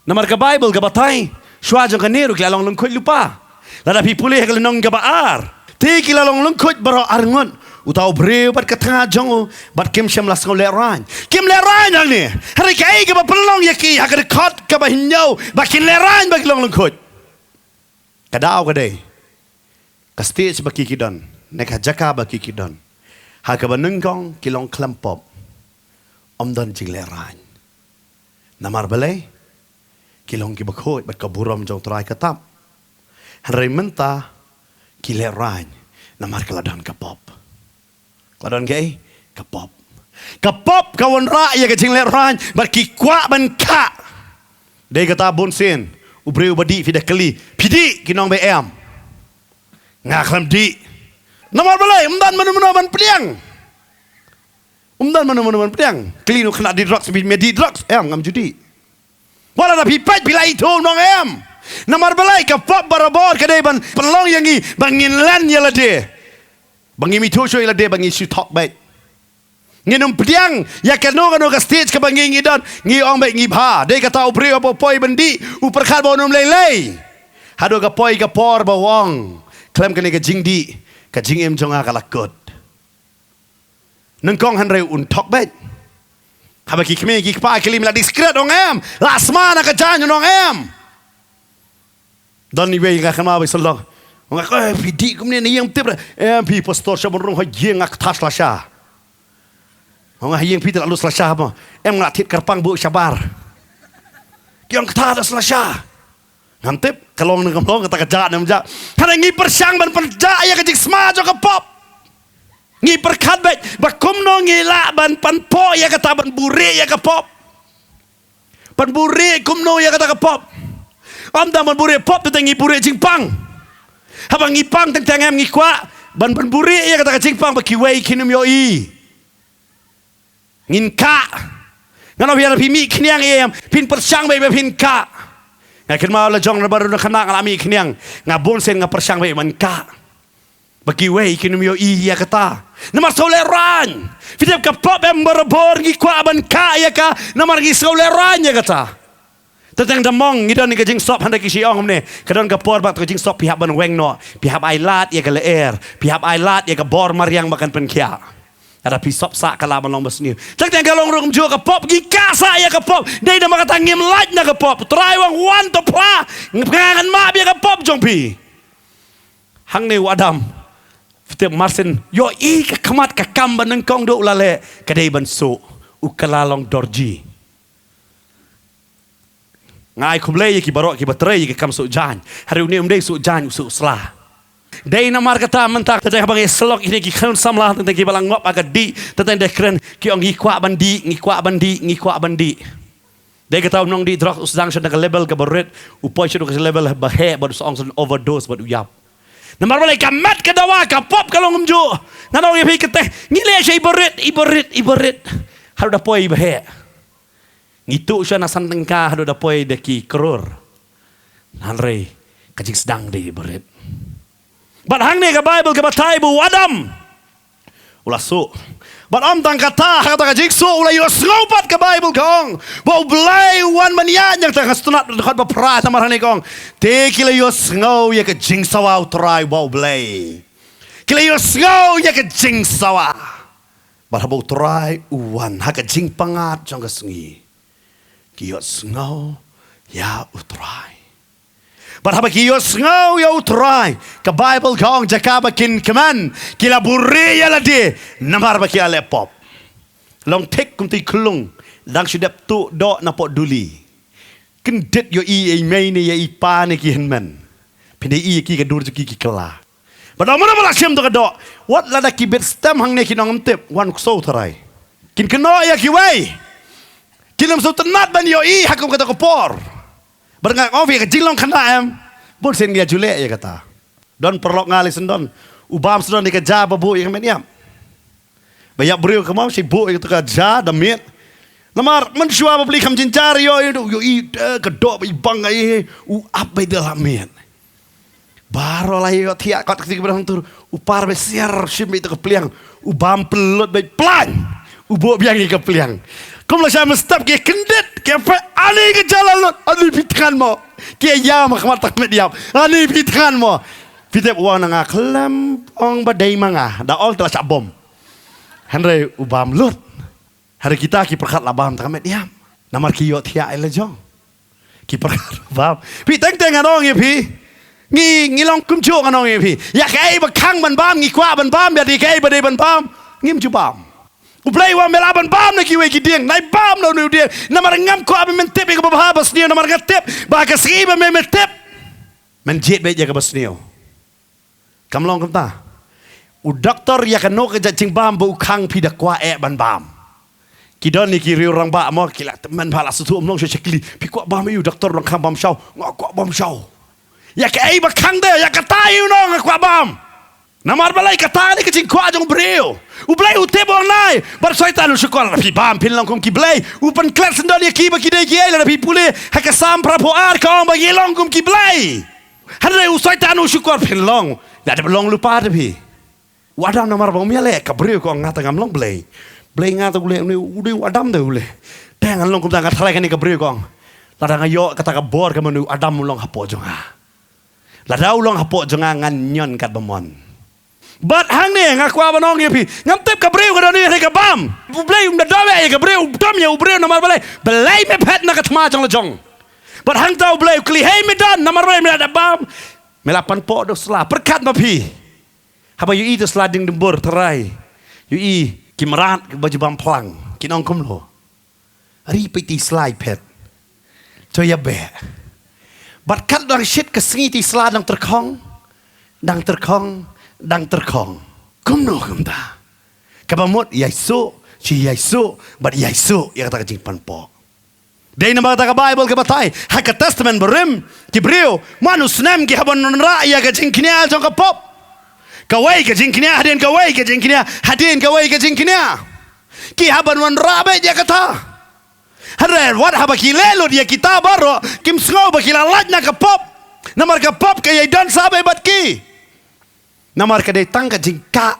Namar ka Baibl ka batai shuwa jong kane ruh ki la long lyngkhuid lypa. Lada phi pule ha ka lynnong kaba ar, te ki la long lyngkhuid baroh arngut, uta u briew bad ka tnga jong u, bad kim shym la sngew lehraiñ. Kim lehraiñ hangne. Hynrei kaei kaba pynlong ïa ki ha ka dkhot kaba hynñiew ba kin lehraiñ ba ki long lyngkhuid? Ka daw ka dei ka stage ba ki ki don, ne ka jaka ba ki ki don. Ha kaba nyngkong ki long khlem pop, ym don jinglehraiñ. Namar balei? Ki long kiba khuid bad ka burom jong U Trai ka tap. Hynrei mynta ki lehraiñ namar ka la don ka pop. Ka la don kaei? Ka pop. Ka pop ka wanrah ïa ka jinglehraiñ bad ki kwah ban kah. Dei kata bunsien u briew ba dih, phi da kylli, phi dih? Kin ong ba em. Nga khlem dih. Namar balei? Ym don mano mano ban pdiang. Ym don mano mano ban pdiang. Kylli, u khynnah dih drugs, phi, me dih drugs? Em, ngam ju dih. Wat lada phi peit phi la ithuh, ong em. Namar balei? Ka pop barabor ka dei ban pynlong ïa ngi ba ngin len ïa lade, ba ngim ithuh shuh ïa lade, ba ngi shu thok beit. Ngin ym pdiang ïa kano kano ka stage kaba ngi, ngi don, ngi ong beit ngi bha. Dei kata u briew haba u poi ban dih, u pyrkhat ba un ym lei lei. Haduh ka poi ka por ba u ong, khlem kane ka jingdih, ka jingim jong nga ka la kut. Nyngkong hynrei un thok beit. Haba ki kmie ki kpa ki kylli, me la dih sikret? Ong em. La sma na ka jaiñ? Ong em. Don iwei nga kynmaw ba i sylloh. Ong nga, eh, phi dih kumne na ïing, tip re? Em phi pastor, sha ban rung ha ïing nga ktah slasha. Ong nga, ha ïing phi te la lut slasha mo? Em, nga la thied kyrpang buh shabar. Ki ong ktah da slasha. Ngam tip ka long ne kam long, kata ka jah ne ym jah. Hynrei ngi pyrshang ban pynjah ïa ka jingsma jong ka pop. Ngi pyrkhat beit ba kumno ngi lah ban panpoh ïa kata, ban buhrieh ïa ka pop. Ban buhrieh kumno ïa kata ka pop? Ym tang ban buhrieh pop, tang ngi buhrieh jingpang. Haba ngi pang teng teng, em, ngi kwah ban, ban buhrieh ïa kata ka jingpang ba kiwei kin ym ïohi. Ngin kah. Ngan ong phi, lada phi mih khñiang, em, phin pyrshang beit ba phin kah. Nga kynmaw la jong, na baroh na khynnah nga la mih khñiang, nga bunsien nga pyrshang beit ban kah, ba kiwei kin ym ïohi ïa kata. Namar sngewlehraiñ. Phi tip, ka pop em barabor ngi kwah ban kah ïa ka, namar ngi sngewlehraiñ ïa kata. Teng teng da mong ngi don ïa ka jingsop, hynrei ki shu ong kumne, ka don ka por ba ka jingsop phi hap ban weng noh, phi hap ailad ïa ka lyer, phi hap ailad ïa ka bor mariang ba kan pynkhiah. Lada phi sop sah ka lah ban long basniew. Teng teng ka long ruh kumjuh, ka pop, ngi kah sah ïa ka pop. Dei namar kata ngim lait na ka pop. U Trai u ong, wan to phla, nga ngan map ïa ka pop jong phi. Hangne u Adam, phi tip, marsien ïohi ka khmat, ka kam ba nyngkong duh u la leh ka dei ban suk. U kylla long dorji. Nga ai khublei ïa ki baroh kiba trei ïa ka kam suk jaiñ. Hynrei une um dei suk jaiñ, u suk sla. Dei namar kata mynta, teng teng haba ngi slok ïa kine ki khun samla, teng teng kiba la ngop ha ka dih, teng teng dei kren ki ong ngi kwah ban dih, ngi kwah ban dih, ngi kwah ban dih. Dei kata u nongdih drugs u sdang sha ka level kaba rit, u poi sha ka level ba heh bad u sa ong sa overdose bad u ïap. Namar balei? Ka met ka dawa, ka pop ka long kumjuh. Ngan ong ïa phi kata, ngi leh sha iba rit, iba rit, iba rit, haduh da poi iba heh. Ngi tuh shuwa na san tyngka haduh da poi da ki klur. Hynrei ka jingsdang dei iba rit. Bad hangne ka Baibl ka batai ba u Adam u la suh. Bad ym tang kata, ha kata ka jingsuh u la ïohsngew pat, ka Baibl ka ong ba U Blei u wan ban ïaid na kata ka shnat, dkhot ba phra. Namar hangne ka ong, te ki la ïohsngew ïa ka jingsawa U Trai uba U Blei. Ki la ïohsngew ïa ka jingsawa. Bad haba U Trai u wan ha ka jingpyngngad jong ka sngi, ki ïohsngew ïa U Trai. Bad haba ki ïohsngew ïa U Trai, ka Baibl ka ong, jaka ba kin kmen, ki la buhrieh ïa lade namar ba ki la leh pop. Long thik kumta i khyllung, dang shu dep tuh doh na poh duli. Kyndit ïohi ïa i mei ne ïa i pa ne ki hynmen. Phin da ïohi ïa ki ka dur jong ki ki kylla. Bad namar ba la shim to ka doh, wat lada ki bit stem hangne ki nongtip, wan ksew tharai. Kin kynnoh ïa kiwei. Kin ym sngewtynnat ban ïohi ha kum kata ka por. Bad nga ong ïa ka jinglong khynnah em, bun sien ngi ïa ju leh ïa kata. Don paralok nga lei sngewdon, u bam sngewdon ïa ka ja ba buh ïa ka met ïap. Ba ïap briew ka mom, shi buh ïa ka ja da miet. Namar mynshuwa ba plie kham jynjar ïoh ïoh ïoh i ka doh ba i bang ai u ap ba i da la miet. Baroh la ïoh thiah kot ka ti ka ba dang tur, u par ba siar shim ba i to ka pliang, u bam pynlut ba i plain. U buh biang ïa ka pliang. Kum la shah mynstep ki kyndit, ki pyrkhat ani ka ja la lut, ani phi thngan mo. Ki ïa ma khmat ta ka met ïap, ani phi thngan mo. Phi tip u ong na nga khlem ong ba dei ma nga, da ong te la shah bom. Hynrei u bam lut. Hynrei kita ki pyrkhat la bam ta ka met ïap. Namar ki ïoh thiah ïa la jong. Ki pyrkhat bam. Phi teng teng ngan ong ïa phi. Ngi, ngi long kumjuh ngan ong ïa phi. Ïa kaei ba khang ban bam ngi kwah ban bam, ïa dei kaei ba dei ban bam ngim ju bam. U Blei u ong me lah ban bam na kiwei ki dieng, nai bam na une u dieng. Namar ngam kwah ba men tip ïa kaba bha ba sniew, namar nga tip ba ka sngi ba me, me tip, men jied beit ïa kaba sniew. Kam long kumta. U doktor ïa kano ka jait jingbam ba u khang phi da kwah eh ban bam. Ki don ïa ki riew rangbah mo, ki la tymmen bha, la sngewthuh, ym long shuh shakli. Phi kwah bam ïa u doktor, long khang bam shaw? Nga kwah bam shaw. Ïa kaei ba khang de, ïa kata ïa u nong nga kwah bam. Namar balei? Kata ne ka jingkwah jong u briew. U Blei u tip, u ong nai, bad u Soitan u shukor, lada phi bam phin long kum ki blei. U pynklet sngewdon ïa ki ba ki dei kiei, lada phi pule ha ka Salm phra phew ar ka ong ba ngi long kum ki blei. Hynrei u Soitan u shukor, phin long, lada phi long lypa te phi. U Adam namar ba um ïaleh, ka briew ka ong nga te ngam long blei. Blei nga te u leh, une u dei u Adam te u leh. Te ngan long kumta, nga tharai kane ka briew ka ong, lada nga ïoh kata ka bor kaba une u Adam u long hapoh jong nga. Lada u long hapoh jong nga ngan ñion katba mon. Bad hangne nga kwah ban ong ïa phi, ngam tip ka briew ka don ïa ka bam. U Blei um da daw ïa ka briew, u dom ïa u briew namar balei? Balei me phet na ka thma jong la jong? Bad hangta U Blei u kylli, hei me don, namar balei me la da bam? Me la pan poh da u sla. Pyrkhat ma phi. Haba ïohi da u sla dieng dumbur tharai, ïohi ki mrad ba ju bam phlang, kin ong kumno? Ri peit ti sla i phet. To ïa beh. Bad kat dang shit ka sngi ti sla dang tyrkhong, dang tyrkhong, dang tyrkhong. Kumno kumta? Kaba mut ïaisuh, shi ïaisuh, bad ïaisuh ïa kata ka jingpan poh. Dei namar kata ka Baibl ka batai, ha ka Testament Barim, ki briew man u snem ki hap ban wanrah ïa ka jingkñia jong ka pop. Kawei ka jingkñia hadien kawei ka jingkñia hadien kawei ka jingkñia. Ki hap ban wanrah beit ïa kata. Hynrei wat haba ki leh lut ïa kita baroh, kim sngew ba ki la lait na ka pop. Namar ka pop ka ïai don sah beit bad ki. Namar ka dei tang ka jingkah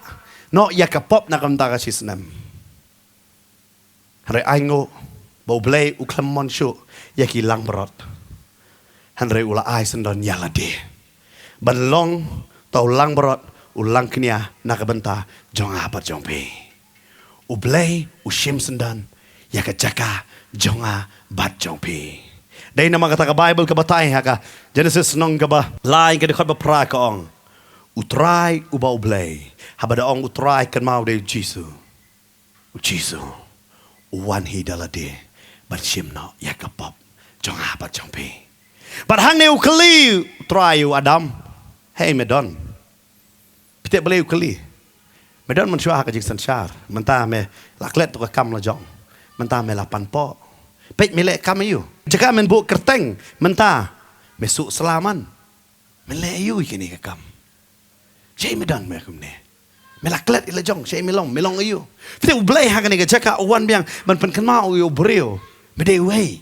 noh ïa ka pop na ka bynta ka shi snem. Hynrei ai nguh ba U Blei u khlem mon shuh ïa ki langbrot. Hynrei u la ai sngewdon ïa lade ban long uta u langbrot, u langkñia na ka bynta jong nga bad jong phi. U Blei u shim sngewdon ïa ka jaka jong nga bad jong phi. Dei namar kata ka Baibl ka batai ha ka Jenesis lynnong kaba lai, ka dkhot ba phra ka ong, U Trai uba U Blei. Haba da ong U Trai, kynmaw dei U Jisu. U Jisu u wan hi da lade ban shim noh ïa ka pop jong nga bad jong phi. Bad hangne u kylli U Trai ïa u Adam, hei me don, Te Blei u kylli, me don mynshuwa ha ka jingsynshar, mynta me la klet ïa ka kam la jong, mynta me la pan poh. Peit me leh kam aïu? Jaka men buh kyrteng mynta me suk sla man. Me leh aïu ïa kane ka kam? Shaei me don me kumne? Me la klet ïa la jong, shaei me long, me long aïu? Te U Blei ha kane ka jaka u wan biang ban pynkynmaw ïa u briew, me dei uei?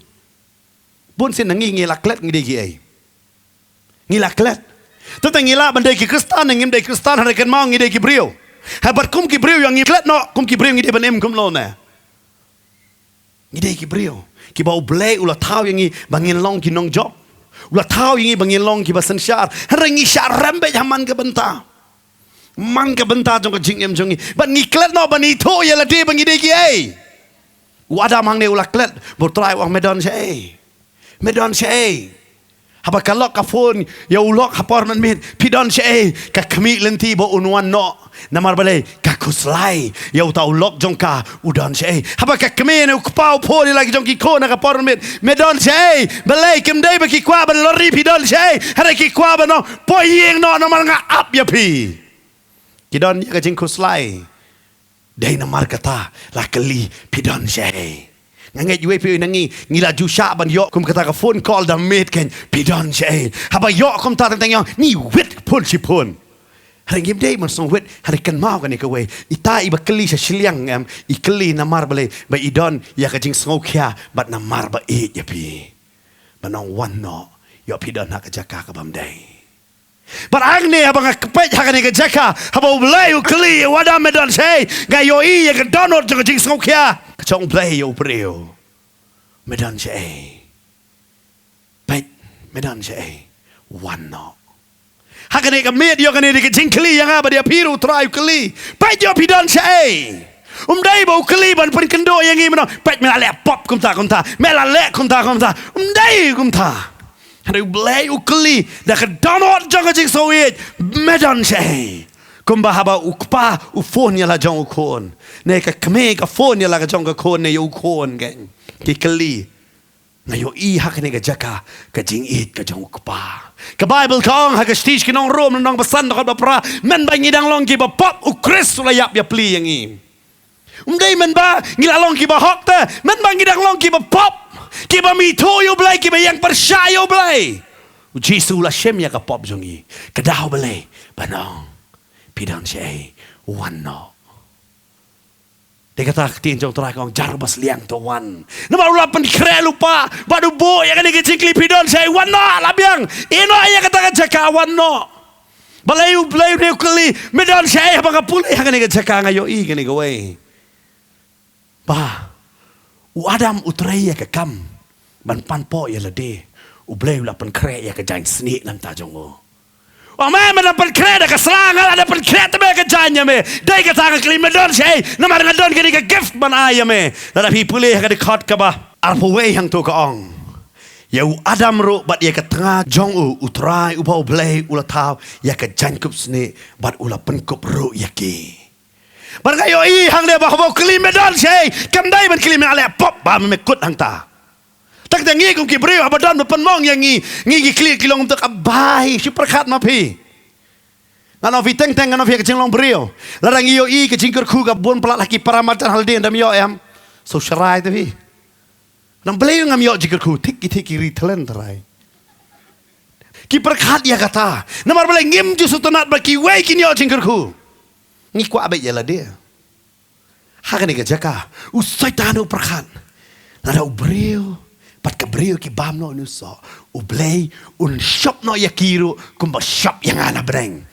Bun sien na ngi, ngi la klet ngi dei kiei? Ngi la klet. Tang ngi lah ban dei ki Khristan, ngim dei Khristan, hynrei kynmaw ngi dei ki briew. Hynrei bad kum ki briew ïa ngi klet noh, kum ki briew ngi dei ban im kumno ne? Ngi dei ki briew kiba U Blei u la thaw ïa ngi ba ngin long ki nongjop. U la thaw ïa ngi ba ngin long kiba synshar. Hynrei ngi shah rem beit ha man ka bynta. Man ka bynta jong ka jingim jong ngi. Bad ngi klet noh ban ithuh ïa lade ba ngi dei kiei. U Adam hangne u la klet, bad U Trai u ong me don shaei? Me don shaei? Haba ka lok ka phone ïa u lok ha por mynmiet, phi don shaei? Ka khmih lynti ba un wan noh. Namar balei? Ka khuslai ïa uta u lok jong ka, u don shaei? Haba ka kmie ne u kpa u phone ïa la ki jong ki khun ha ka por mynmiet, me don shaei? Balei? Kim dei ba ki kwah ban lor ri, phi don shaei? Hynrei ki kwah ban ong poi ïing noh namar nga ap ïa phi. Ki don ïa ka jingkhuslai. Dei namar kata la kylli phi don shaei. Nga ngeit uwei pa uwei na ngi, ngi la ju shah ban ïoh kum kata ka phone call da miet kein, phi don shaei? Haba ïoh kumta teng teng ïoh ngi wit phone shi phone. Hynrei ngim dei ban sngewwit, hynrei kynmaw kane kawei. Ita iba kylli sha shiliang, em, i kylli namar balei? Ba i don ïa ka jingsngewkhia bad namar ba ïeit ïa phi. Ban ong wan noh, ïoh phi don ha ka jaka ka bym dei. Bad hangne haba nga peit ha kane ka jaka, haba U Blei u kylli ïa u Adam me don shaei, nga ïohi ïa ka dohnud jong ka jingsngewkhia. Ka jong U Blei ïa u briew, me don shaei? Peit, me don shaei? Wan noh. Ha kane ka miet ïoh kane dei ka jingkylli ïa nga bad ïa phi ruh, U Trai u kylli. Peit ïoh phi don shaei? Um dei ba u kylli ban pynkynduh ïa ngi mynno, peit me la leh pop kumta kumta, me la leh kumta kumta. Um dei kumta. Hynrei U Blei u kylli da ka dohnud jong ka jingsngewsih, me don shaei? Kumba haba u kpa u phone ïa la jong u khun, ne ka kmie ka phone ïa la ka jong ka khun, ne ïa u khun kein. Ki kylli. Nga ïohi ha kane ka jaka ka jingïeit ka jong u kpa. Ka Baibl ka ong ha ka shithi sha ki nong Rom, lynnong ba san, dkhot ba phra, mynba ngi dang long kiba pop, U Khrist u la ïap ïapli ïa ngi. Um dei mynba ngi la long kiba hok te, mynba ngi dang long kiba pop, kiba mih thuh ïa U Blei, kiba ïeng pyrshah ïa U Blei, U Jisu u la shim ïa ka pop jong ngi. Ka daw balei? Ban ong, phi don shaei? Wan noh. Te kata ka ktien jong U Trai ka ong, jar ba sliang to wan. Namar u la pynkhreh lypa bad u buh ïa kane ka jingkylli, phi don shaei? Wan noh, la biang. Ïeh noh ïa kata ka jaka, wan noh. Balei U Blei u dei u kylli, me don shaei? Haba nga pule ha kane ka jaka nga ïohi kane kawei. Ba u Adam u trei ïa ka kam ban pan pop ïa lade, U Blei u la pynkhreh ïa ka jaiñ snieh na ka bynta jong u. Ong me, me da pynkhreh da ka sla, nga la da pynkhreh te me ka jaiñ ïa me. Dei kata nga kylli, me don shaei? Namar nga don kane ka gift ban ai ïa me. Lada phi pule ha ka dkhot kaba arphew wei hangto ka ong, ïa u Adam ruh bad ïa ka tnga jong u, U Trai uba U Blei u la thaw ïa ka jaiñkup snieh bad u la pynkup ruh ïa ki. Bad nga ïohi hangne ba haba u kylli me don shaei, kam dei ban kylli me la leh pop ba me kut hangta. Tang te ngi kum ki briew haba don ba pynmong ïa ngi, ngi ngi kylli ki long kumta, ka bai, shu pyrkhat ma phi. Ngan ong phi teng teng, ngan ong phi ha ka jinglong briew. Lada ngi ïohi ka jingkyrkhu ka bun palat ha ki para marjan, ha lade ym dam ïoh em. So sharai te phi. Nang balei ngam ïoh jingkyrkhu, thik ki, thik ki ri thlen trai. Ki pyrkhat ïa kata. Namar balei? Ngim ju sngewtynnat ba kiwei kin ïoh jingkyrkhu. Ngi kwah beit ïa lade. Ha kane ka jaka u Soitan u pyrkhat, lada u briew bad ka briew ki bam noh une u soh, U Blei un shop noh ïa ki ruh kumba shop ïa nga na bneng.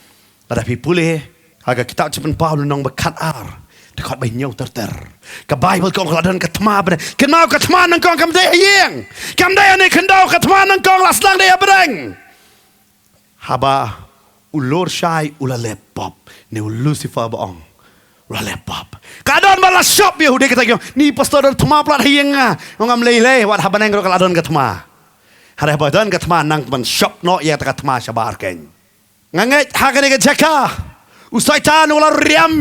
Lada phi pule ha ka kitab Jingpynpaw lynnong ba khatar, dkhot ba hynñiew ter ter, ka Baibl ka ong ka la don ka thma ha bneng. Kynmaw, ka thma nyngkong kam dei ha ïing, kam dei ha une khyndew, ka thma nyngkong la sdang dei ha bneng. Haba u lur shai u la leh pop, ne u Lucifer ba ong u la leh pop. Ka don ba la shop ïa u, dei kata ki ong, ni pastor, don thma palat ha ïing nga. Ong, ngam lei lei, wat ha bneng ruh ka la don ka thma. Hynrei haba don ka thma nang ban shop noh ïa kata ka thma shabar kein. Nga ngeit ha kane ka jaka u Soitan u la riam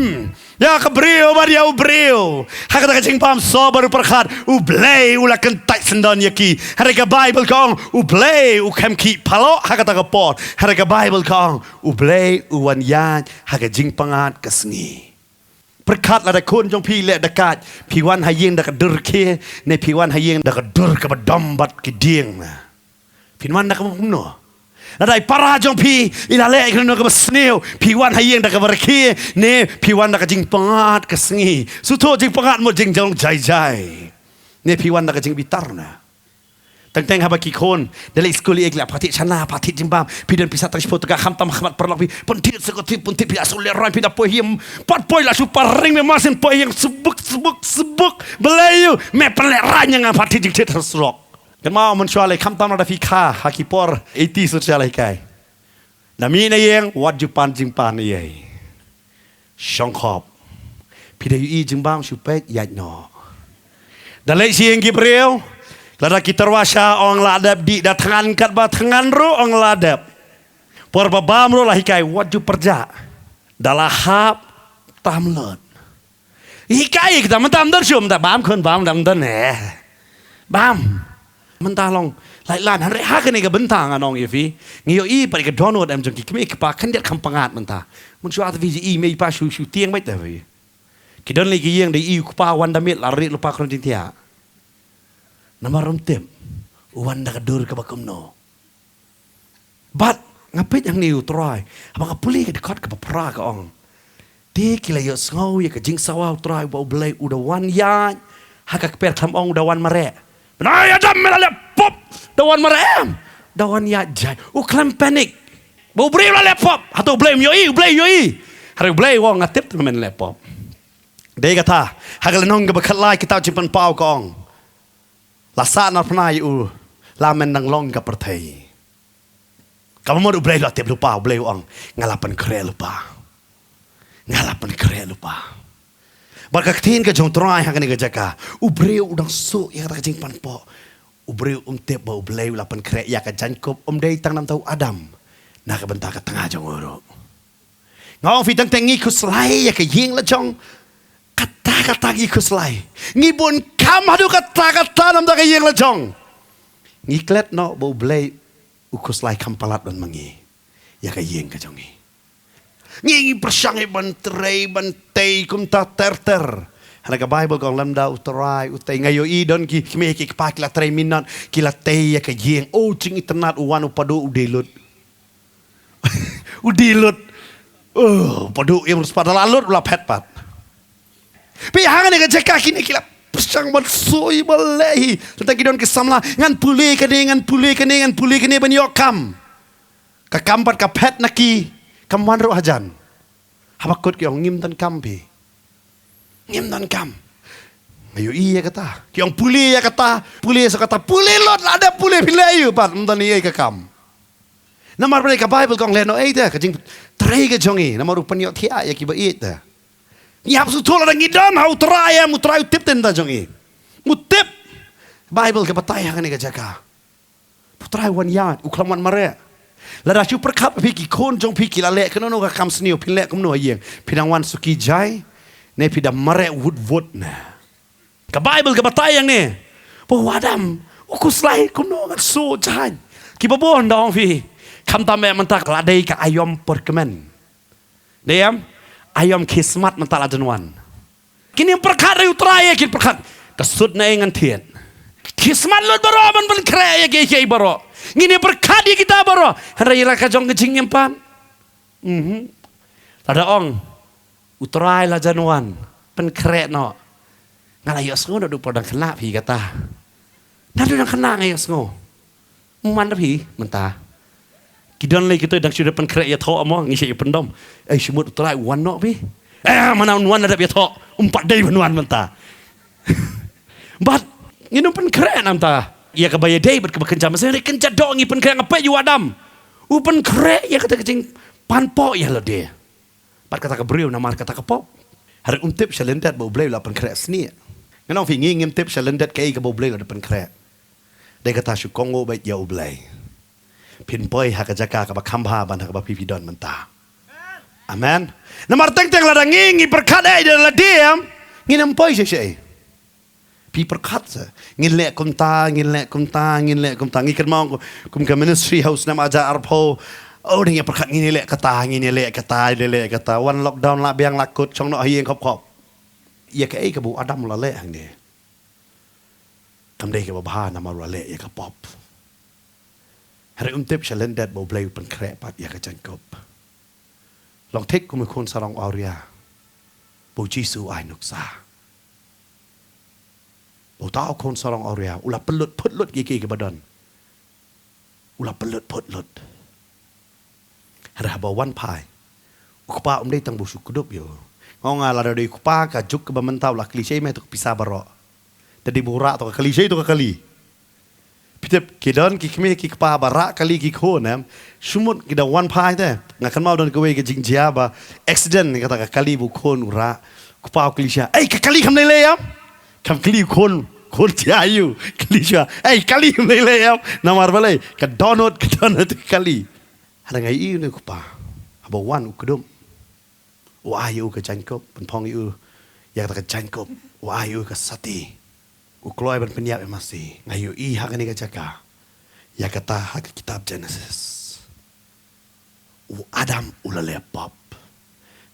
ïa ka briew bad ïa u briew. Ha kata ka jingbam soh bad u pyrkhat, U Blei u la kyntait syndon ïa ki. Hynrei ka Baibl ka ong, U Blei u khlem khih paloh ha kata ka por. Hynrei ka Baibl ka ong, U Blei u wan ïaid ha ka jingpyngngad ka sngi. Pyrkhat, lada khun jong phi leh da kait, phi wan ha ïing da ka dur khie, ne phi wan ha ïing da ka dur kaba dom bad ki dieng. Phin wan da kaba kumno? Lada i para jong phi i la leh ïa kano kaba sniew, phi wan ha ïing da kaba rkhie, ne phi wan da ka jingpyngngad ka sngi? Sngewthuh, jingpyngngad mut jingjong jai jai, ne phi wan da ka jingbitar na? Teng teng haba ki khun da leit skul, ïa ki la phah thied shana, phah thied jingbam, phi don pisa tang shiphew tyngka, khamtam ha khmat paralok phi, pynthied sa ka thied, pynthied, phi la shu lehraiñ, phi la poi hi, pat poi la shu paring, me ma sien poi hi, sbuk sbuk sbuk. Balei ïa me pynlehraiñ ïa nga, phah thied jingthied ha surok. Kynmaw, mynshuwa lei, khamtam lada phi kha ha ki por eighties, shuwa lei kai. Da mih na ïing, wat ju pan jingpan ei ei. Shongkhop. Phi da ïohi jingbam, shu peit, ïaid noh. Da leit sha ïing ki briew, lada ki tyrwa sha, ong la dep dih, da thngan katba thngan ruh, ong la dep. Por ba bam ruh la hikai, wat ju pyrjah. Da la hap, tam lut. Hikai kita, mynta ym don shuh, mynta bam khun, bam, da ym don eh. Bam. Mynta long lait lan, hynrei ha kane ka bynta ngan ong ïa phi, ngi ïohi pat ïa ka dohnud em jong ki kmie ki kpa khyndiat kham pyngngad mynta. Mynshuwa te phi ïohi mei pa shu shu tieng beit te phi. Ki don lei ki ïing, da ïohi u kpa wan da miet, la rieh lypa khlem jingthiah. Namar ym tip u wan da ka dur kaba kumno. Bad nga peit hangne, U Trai, haba nga pule ka dkhot kaba phra ka ong, te ki la ïohsngew ïa ka jingsawa U Trai, ba U Blei u da wan ïaid ha ka kper, khlem ong u da wan mareh. Bnai Adam, me la leh pop, da wan mareh em? Da wan ïaid jai. U khlem panic ba U Blei u la leh pop. Hato U Blei um ïohi? U Blei u ïohi. Hynrei U Blei u ong, nga tip te men leh pop. Dei kata, ha ka lynnong kaba khatlai kitab Jingpynpaw ka ong, la sah na phna ïa u la men dang long ka pyrthei. Kaba mut U Blei u la tip lypa, U Blei u ong, nga la pynkhreh lypa. Nga la pynkhreh lypa. Bad ka ktien ka jong U Trai ha kane ka jaka, u briew u dang suk ïa kata ka jingpanpoh. U briew um tip ba U Blei u la pynkhreh ïa ka jaiñkup, um dei tang namar u Adam. Na ka bynta ka tnga jong u ruh. Nga ong phi, teng teng ngi khuslai ïa ka ïing la jong. Katta katta ngi khuslai. Ngi bun kam haduh katta katta namar ka ïing la jong. Ngi klet noh ba U Blei u khuslai kham palat ban ma ngi ïa ka ïing ka jong ngi. Ngi, ngi pyrshang ïa ban trei ban tei kumta ter ter. Hana ka Baibl ka ong lymda U Trai u tei. Nga ïohi don ki kmie ki kpa ki la trei minot, ki la tei ïa ka ïing. Oh, jingitynnad, u wan u Paduh u die lut. U die lut. Oh, Paduh im ruh pat, da la lut u la phet pat. Phi, ha kane ka jaka kine ki la pyrshang ban soi ban leh hi. Tang ki don ki samla, ngan pule kane, ngan pule kane, ngan pule kane ban ïoh kam. Ka kam pat ka phet na ki, kam wan ruh hajan. Haba kut ki ong ngim don kam phi. Ngim don kam. Nga ïohi ïa kata. Ki ong pule ïa kata, pule sa kata, pule lut, la dep pule phi leh ïa u pat, ym don ei ei ka kam. Namar balei? Ka Baibl ka ong lehnohei te ka jingtrei ka jong ngi, namar u pynïohthiah ïa kiba ïeit te. Ngi hap sngewthuh lada ngi don ha U Trai em, U Trai u tip te na jong ngi. U tip. Baibl ka batai ha kane ka jaka. U Trai wan ïaid, u khlem wan mareh. Lada shu pyrkhat phi ki khun jong phi ki la leh kano kano ka kam sniew, phin leh kumno ha ïing? Phin nang wan suki jai, ne phi da mareh wut wut ne? Ka Baibl ka batai hangne ba u Adam u khuslai kumno, ngan suk jaiñ. Kiba bun da ong phi, khamtam eh mynta ka la dei ka aïom por kmen. Dei em? Aïom Khismat mynta la dang wan. Kin ym pyrkhat ïa U Trai, kin pyrkhat ka sut na ei ngan thied. Khismat lut baroh ban pynkhreh ïa kiei kiei baroh. Ngin ym pyrkhat ïa kita baroh. Hynrei ïa la ka jong ka jingim pat. Mhm. Lada ong U Trai la dang wan, pynkhreh noh. Nga la ïohsngew naduh por dang khynnah phi kata. Naduh dang khynnah nga ïohsngew. Ym wan da phi mynta. Ki don lei kito dang shu da pynkhreh ïathoh mo, ngi shu ïa pyndom. Ei, shu mut U Trai u wan noh phi. Eh, mana un wan, da dep ïathoh. Um pat dei ban wan mynta. Bad ngin ym pynkhreh namar ïa kaba ïadei bad kaba kynja mynsiem, kynja doh ngi pynkhreh. Nga peit ïa u Adam, u pynkhreh ïa kata ka jingpanpoh ïa lade bad kata ka briew namar kata ka pop. Hynrei um tip sha lyndet ba U Blei u la pynkhreh snieh. Ngan ong phi, ngi ngim tip sha lyndet kaei kaba U Blei u la pynkhreh. Dei kata, shu kohnguh beit ïa U Blei. Phin poi ha ka jaka kaba kham bha ban ha kaba phi phi don mynta. Amen. Namar teng teng lada ngi ngi pyrkhat eh ïa lade em, ngin ym poi sha sha ei. Phi pyrkhat se. Ngin leh kumta, ngin leh kumta, ngin leh kumta. Ngi kynmaw kum ka ministry ha u snem hajar arphew. Oh, dang ïa pyrkhat ngin ïa leh kata, ngin ïa leh kata, ïa leh kata. Wan lockdown la biang la kut, shong noh ha ïing khop khop. Ïa kaei kaba u Adam u la leh hangne. Kam dei kaba bha namar u la leh ïa ka pop. Hynrei um tip sha lyndet ba U Blei u pynkhreh pat ïa ka jaiñkup. Long thik kum u khun sarong awria. Ba U Jisu u ai nuksa. Ba uta u khun sarong awria u la pynlut phut lut ïa kiei kiei kiba don. U la pynlut phut lut. Hynrei haba u wan phai, u kpa um dei tang ba u shu kdup ïa u. Nga ong nga, lada dei u kpa ka juk kaba mynta u la kylli shaei me to ka pisa baroh. Da dei ba u rah to ka kali shaei to ka kali. Phi tip, ki don ki kmie ki kpa ba rah kali ki khun, em. Shu mut ki da wan phai te. Nga kynmaw don kawei ka jingjia ba accident, kata ka kali ba u khun u rah. Kpa u kylli sha, "Ei, ka kali kam dei lei, em?" Kam kylli u khun, khun jia ïa u. Kylli sha, "Ei, kali kam dei lei, em?" Namar balei? Ka dohnud, ka dohnud ka kali. Hynrei nga ïohi une u kpa, haba u wan u kdup. U ai ïa u ka jaiñkup, pynphong ïa u ïa kata ka jaiñkup, u ai ïa u ka sati. U kloi ban pynïap ïa masi. Nga ïohi ha kane ka jaka ïa kata ha ka kitab Genesis. U Adam u la leh pop.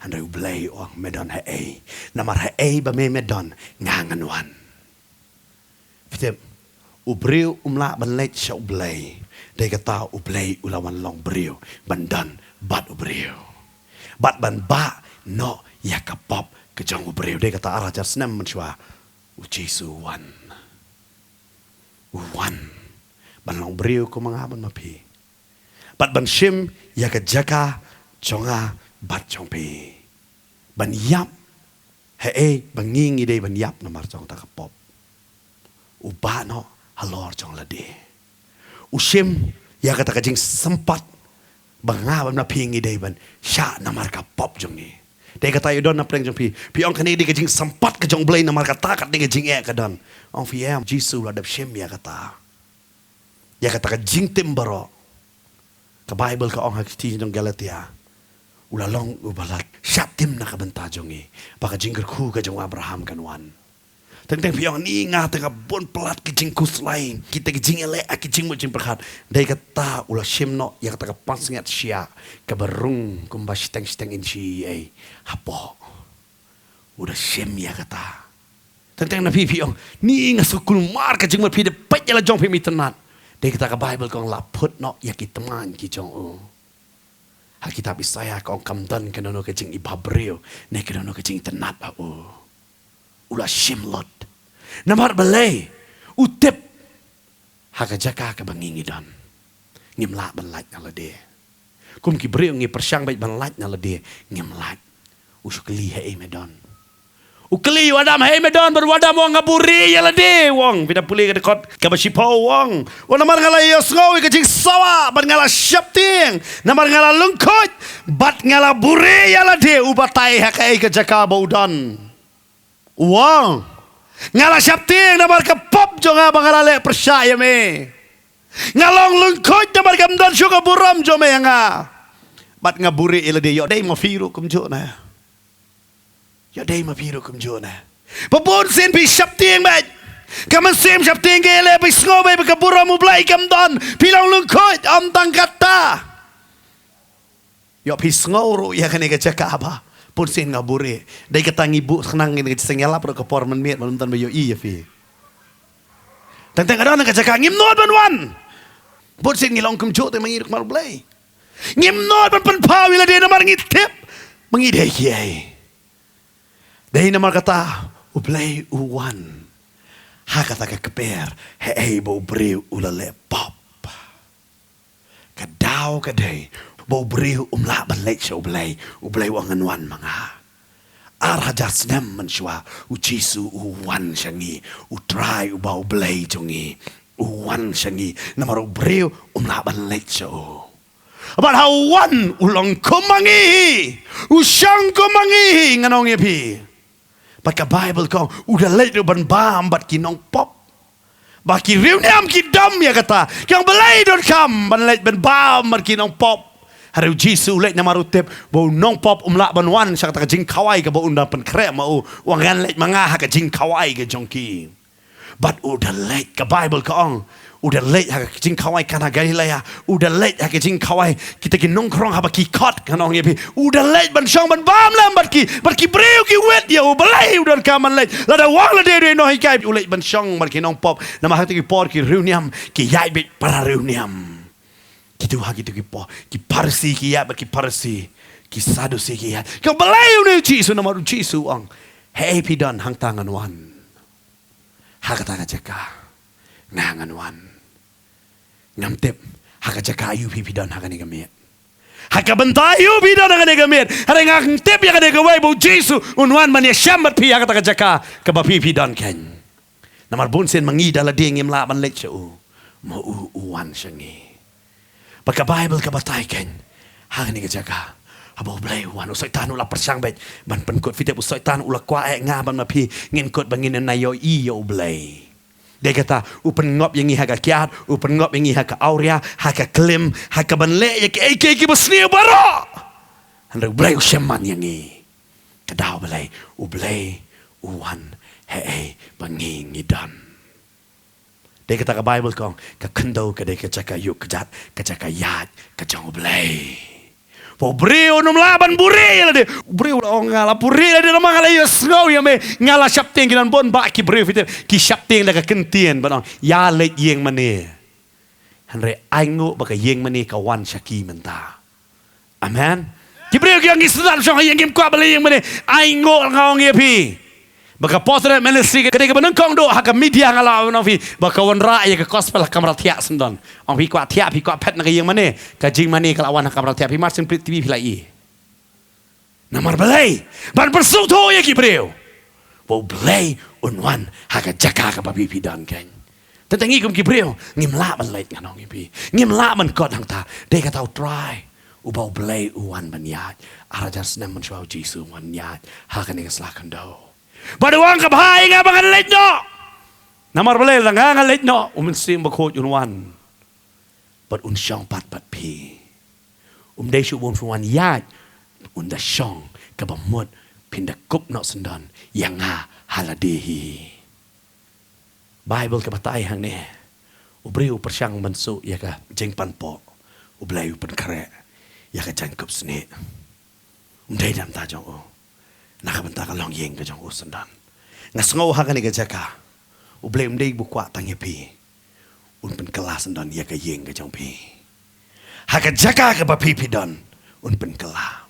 Hynrei U Blei u ong, me don haei? Namar haei ba me me don, nga ngan wan. Phi tip, u briew um lah ban leit sha U Blei. Dei kata U Blei u la wan long briew ban don bad u briew, bad ban bah noh ïa ka pop ka jong u briew. Dei kata ar hajar snem mynshuwa U Jisu u wan. U wan ban long briew kum ma nga bad ma phi. Bad ban shim ïa ka jaka jong nga bad jong phi. Ban ïap haei ba ngi ngi dei ban ïap namar jong kata ka pop. U bah noh halor jong lade. U shim ïa kata ka jingsympat ba nga bad ma phi ngi dei ban shah namar ka pop jong ngi. Dei kata ïa u don na pdeng jong phi. Phi ong kane dei ka jingsympat ka jong U Blei namar kata ka dei ka jingeh ka don. Ong phi em, Jisu u la dep shim ïa kata. Ïa kata ka jingtim baroh. Ka Baibl ka ong ha ka shithi jong Galatia, u la long uba la shah tim na ka bynta jong ngi, ba ka jingkyrkhu ka jong u Abraham kan wan. Teng teng phi ong ni nga tang ka bun palat ki jingkhuslai, kita ki jingïaleh, ki jingmut jingpyrkhat. Dei kata u la shim noh ïa kata ka pansngiat shiah kaba rung kumba shiteng shiteng inshi ei hapoh. U da shim ïa kata. Teng teng na phi phi ong, ni nga sngewkulmar ka jingmut phi da peit ïa la jong phi mi tynnat. Dei kata ka Baibl ka ong la phut noh ïa ki tmaiñ ki jong u. Ha kitab Isaïah ka ong kam don kano kano ka jingiba briew ne kano kano ka jingtynnat ha u. U la shim lut. Namar balei? U tip ha ka jaka kaba ngi ngi don, ngim lah ban lait na lade. Kum ki briew ngi pyrshang beit ban lait na lade, ngim lait. U shu kylli haei me don. U kylli ïa u Adam haei me don, bad u Adam u ong nga buhrieh ïa lade, u ong. Phi da pule ka dkhot kaba shiphew, u ong, u ong namar nga la ïohsngew ïa ka jingsawa bad nga la sheptieng, namar nga la lyngkhuid bad nga la buhrieh ïa lade. U batai ha kaei ka jaka ba u don. U ong, nga la sheptieng namar ka pop jong nga ba nga la leh pyrshah ïa me. Nga long lyngkhuid namar kam don shuh ka burom jong me ïa nga. Bad nga buhrieh ïa lade. Ïoh dei ma phi ruh kumjuh ne? Ïoh dei ma phi ruh kumjuh ne? Ba bun sien phi sheptieng beit. Ka mynsiem sheptieng ka ïaleh, phi sngew beit ba ka burom U Blei kam don. Phi long lyngkhuid, ym tang kata. Ïoh phi sngew ruh ïa kane ka jaka ba bun sien nga buhrieh. Dei kata ngi buh khnang ngi, ngi seng ïalap ruh ka por mynmiet, mynta ba ïohi ïa phi. Teng teng ka don ka jaka ngim nud ban wan. Bun sien ngi long kumjuh te ma ngi ruh kumba U Blei. Ngim nud ban pynpaw ïa lade namar ngi tip ma ngi dei kiei. Dei namar kata U Blei u wan ha kata ka kper, haei ba u briew u la leh pop. Ka daw ka dei ba u briew um lah ban leit sha U Blei. U Blei u ong ngan wan ma nga. Ar hajar snem mynshuwa U Jisu u wan sha ngi, U Trai uba U Blei jong ngi. U wan sha ngi namar u briew um lah ban leit sha u. Bad ha u wan u long kum ma ngi hi, u shong kum ma ngi hi, ngan ong ïa phi. Bad ka Baibl ka ong u da leit ruh ban bam bad ki nongpop. Ba ki riewniam ki dom ïa kata, ki ong balei donkam ban leit ban bam bad ki nongpop. Hynrei U Jisu u leit namar u tip ba u nongpop um lah ban wan sha kata ka jingkhawai kaba un da pynkhreh ma u. U ong ngan leit ma nga ha ka jingkhawai ka jong ki. Bad u da leit, ka Baibl ka ong, u da leit ha ka jingkhawai Kana Galilea, u da leit ha ka jingkhawai kita ki nongkrong haba ki khot, ngan ong ïa phi, u da leit ban shong ban bam lem bad ki, bad ki briew ki wit ïa u. Balei u donkam ban leit? Lada u ong lade u dei u nonghikai, u leit ban shong bad ki nongpop. Namar ha kito ki por ki riewniam ki ïaid beit para riewniam. Kito ha kito ki por, ki Pharisi ki ïaid bad ki Pharisi, ki Sadusi ki ïaid. Ka balei une u Jisu, namar u Jisu u ong, hei, phi don hangta, ngan wan. Ha kata ka jaka nga ngan wan. Ngam tip ha ka jaka aïu phi phi don ha kane ka miet, ha ka bynta aïu phi don ha kane ka miet. Hynrei nga ngam tip ïa kane kawei, ba u Jisu un wan ban ïashem bad phi ha kata ka jaka kaba phi phi don keiñ. Namar bun sien ma ngi da lade ngim lah ban leit sha u, ma u u wan sha ngi. Bad ka Baibl ka batai keiñ, ha kane ka jaka haba u Blei u wan, u Soitan u la pyrshang beit ban pynkut. Phi tip, u Soitan u la kwah eh nga bad ma phi ngin kut ba ngin ïa ïohi ïa u Blei. Dei kata u pynngop ïa ngi ha ka kiad, u pynngop ïa ngi ha ka awria, ha ka klim, ha kaban leh ïa kiei kiei kiba sniew baroh. Hynrei u Blei u shemphang ïa ngi. Ka daw balei? U Blei u wan haei ba ngi ngi don. Dei kata ka Baibl ka ong, ka khyndew ka dei ka jaka ïuh kjat, ka jaka ïaid ka jong u Blei. Ba u briew un ym lah ban buhrieh ïa lade. U briew u la ong, nga la buhrieh ïa lade namar nga la ïohsngew ïa me. Nga la sheptieng. Ki don bun bah ki briew, phi tip, ki sheptieng da ka ktien ban ong, ïa leit ïing mane. Hynrei ainguh ba ka ïing mane ka wan sha ki mynta. Amen. Ki briew ki ong, ngi sngewthuh shong ha ïing, ngim kwah ban leit ïing mane. Ainguh, nga ong ïa phi ba ka Pastorate Ministry ka dei kaba nyngkong duh ha ka media, nga la ong ïa phi, ba ka wanrah ïa ka gospel ha kamra thiah syndon. Ong phi kwah thiah, phi kwah phet na ka ïing mane, ka jingmane ka la wan ha kamra thiah. Phi mar sngewthuh, phi la ïohi. Namar balei? Ban pynsngewthuh ïa ki briew ba u Blei un wan ha ka jaka kaba phi phi don keiñ. Tang ngi kum ki briew ngim lah ban leit, ngan ong ïa phi. Ngim lah ban kot hangta. Dei kata u Trai uba u Blei u wan ban ïaid. Ar hajar snem mynshuwa u Jisu u wan ïaid ha kane ka sla khyndew. Bad u ong, ka bha ïa nga ba ngan leit noh. Namar balei? Lada nga ngan leit noh, u Mynsiem Bakhuid un wan bad un shong pat bad phi. Um dei shuh ba un wan ïaid, un da shong, kaba mut phin da kup noh syndon ïa nga ha lade hi. Baibl ka batai hangne, u briew u pyrshang ban suh ïa ka jingpanpoh, u Blei u pynkhreh ïa ka jaiñkup snieh. Um dei da ka bynta jong u, na ka bynta ka longïing ka jong u syndon. Nga sngew ha kane ka jaka u Blei um dei ba u kwah tang ïa phi, un pynkylla syndon ïa ka ïing ka jong phi. Ha ka jaka kaba phi phi don, un pynkylla.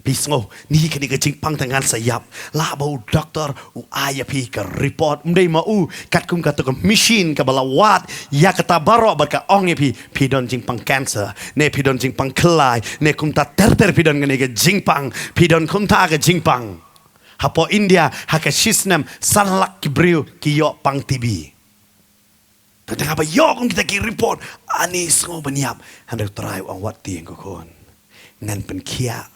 Phi sngew, ni kane ka jingpang tang ngan sa ïap. Lah ba u doktor u ai ïa phi ka report, um dei ma u, katkum kata ka machine kaba la wad ïa kata baroh bad ka ong ïa phi, phi don jingpang cancer, ne phi don jingpang khyllai, ne kumta ter ter phi don kane ka jingpang, phi don kumta ka jingpang. Hapoh India, ha ka shi snem, san lak ki briew ki ïoh pang T B. Tang tang haba ïoh kum kita ki report, ani sngew ban ïap. Hynrei u Trai u ong, wat tieng ko khun. Ngan pynkhiah.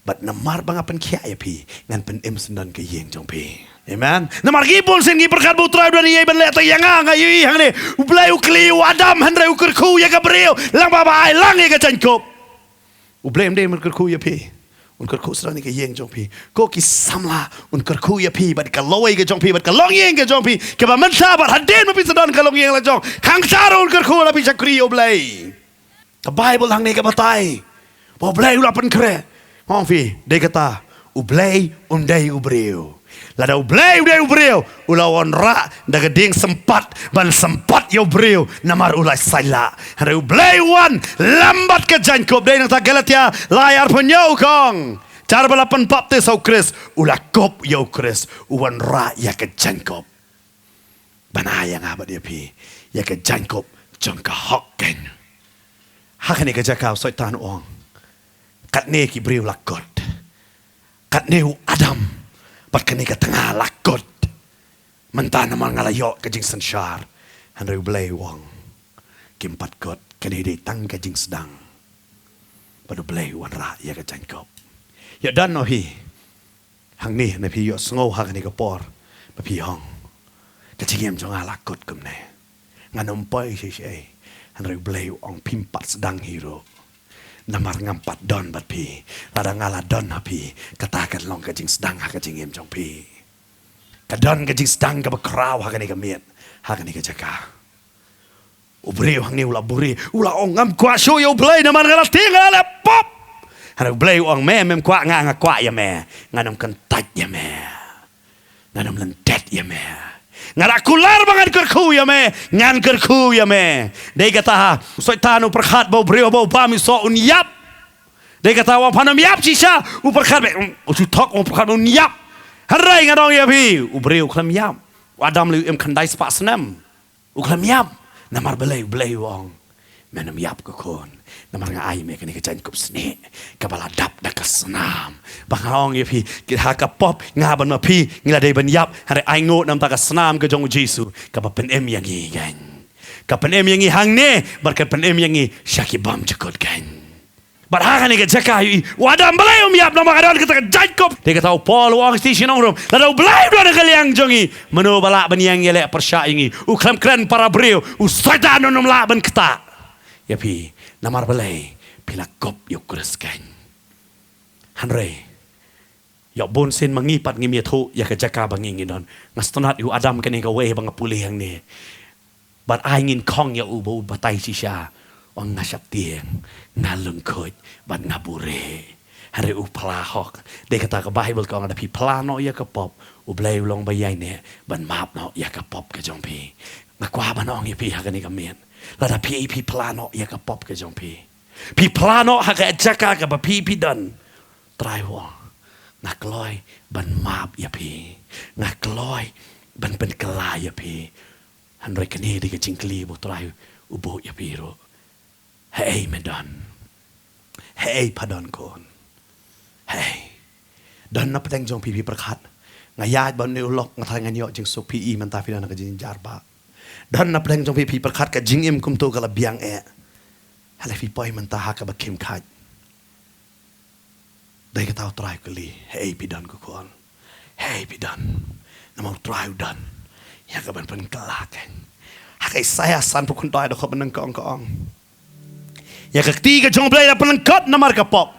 Bad namar ba nga pynkhiah ïa phi, ngan pynim syndon ka ïing jong phi. Amen. Namar ngi bun sien ngi pyrkhat ba u Trai u don ïa ban leh tang ïa nga, nga ïohi hangne. U Blei u kylli ïa u Adam, hynrei u kyrkhu ïa ka briew, lang ba ba ai lang ïa ka jaiñkup. U Blei um dei ban kyrkhu ïa phi. Un kyrkhu syndon ïa ka ïing jong phi. Ko ki samla, un kyrkhu ïa phi bad ka lawei ka jong phi bad ka longïing ka jong phi. Kaba mynta bad hadien ba phi sa don ka longïing la jong, khang sha ruh un kyrkhu la phi shakri ïa u Blei. Ka Baibl hangne ka batai ba u Blei u la pynkhreh. Nga ong phi, dei kata, u Blei um dei u briew. Lada u Blei u dei u briew, u la wanrah da ka dieng sympat ban sympat ïa u briew, namar u la saila. Hynrei u Blei u wan lem bad ka jaiñkup. Dei nangta Galatia lai arphew hynñiew ka ong, jar ba la pynbaptis ha u Khrist, u la kup ïa u Khrist, u wanrah ïa ka jaiñkup. Ban ai ïa nga bad ïa phi ïa ka jaiñkup jong ka hok keiñ. Ha kane ka jaka u Soitan u ong, katne ki briew la kut. Katne u Adam bad kane ka tnga la kut. Mynta namar nga la ïoh ka jingsynshar. Hynrei u Blei u ong, kim pat kut, kane dei tang ka jingsdang. Bad u Blei u wanrah ïa ka jaiñkup. Ïa don noh hi hangne, ne phi ïohsngew ha kane ka por ba phi ong, ka jingim jong nga la kut kumne, ngan ym poi shisha. Hynrei u Blei u ong, phim pat sdang hi ruh. Namar ngam pat don bad phi. Lada nga la don ha phi, kata kan long ka jingsdang ha ka jingim jong phi. Ka don ka jingsdang kaba khraw ha kane ka miet. Ha kane ka jaka u briew hangne u la buhrieh, u la ong, ngam kwah shuh ïa U Blei namar nga la tieng, nga la leh pop. Hynrei U Blei u ong, me mem kwah nga, nga kwah ïa me. Ngan ym kyntait ïa me. Ngan ym lyndet ïa me. Nga la kular ba ngan kyrkhu ïa me, ngan kyrkhu ïa me. Dei kata ha u Soitan u pyrkhat ba u briew ba u bam u soh un ïap. Dei kata u ong phan ym ïap shisha, u pyrkhat ba, mm, u shu thok, u pyrkhat ba un ïap. Hynrei ngan ong ïa phi, u briew u khlem ïap. U Adam lei u im khyndai spah snem. U khlem ïap. Namar balei? U Blei u ong, men ym ïap ko khun. Namar nga ai me kane ka jaiñkup snieh kaba la dap da ka snam. Ba nga ong ïa phi, ki ha ka pop nga bad ma phi ngi la dei ban ïap. Hynrei ai nguh namar ka snam ka jong U Jisu kaba pynim ïa ngi keiñ. Ka pynim ïa ngi hangne bad ka pynim ïa ngi sha ki bymjukut keiñ. Bad ha kane ka jaka ïohi u Adam balei um ïap namar ka don kata ka jaiñkup. Dei kata u Paul u ong shisha sha ki nong Rom, lada U Blei u don ha ka liang jong ngi, mano ba lah ban ïeng ïaleh pyrshah ïa ngi? U khlem kren para briew, u Soitan un ym lah ban ktah ïa phi. Namar balei? Phi la kup ïa U Khrist keiñ. Hynrei ïoh bun sien ma ngi pat ngim ïathuh ïa ka jaka ba ngi ngi don. Nga sngewtynnat ïa u Adam kane kawei ba nga pule hangne. Bad ai ngin khong ïa u ba u batai shisha, ong nga sheptieng, nga lyngkhuid bad nga buhrieh. Hynrei u phla hok. Dei kata ka Baibl ka ong lada phi phla noh ïa ka pop, U Blei u long ba ïaineh ban map noh ïa ka pop ka jong phi. Nga kwah ban ong ïa phi ha kane ka miet, lada phi phi phla noh ïa ka pop ka jong phi, phi phla noh ha ka jaka kaba phi phi don, Trai u ong, nga kloi ban map ïa phi. Nga kloi ban pynkylla ïa phi. Hynrei kane dei ka jingkylli ba u Trai u buh ïa phi ruh. Haei me don? Haei pha don khun? Haei? Don na pdeng jong phi phi pyrkhat, nga ïaid bad une u lok, nga tharai ngan ïoh jingsuk. Phi i mynta phi don ha ka jingjynjar ba. Don na pdeng jong phi phi pyrkhat ka jingim kumto ka la biang eh. Hynrei phi poi mynta ha kaba khim khait. Dei kata u Trai u kylli, haei phi don ko khun? Haei phi don? Namar u Trai u don ïa ka ban pynkylla keiñ. Ha ka Isaïah sanphew khyndai dkhot ba nyngkong ka ong, ïa ka kti ka jong U Blei la pynlyngkot namar ka pop.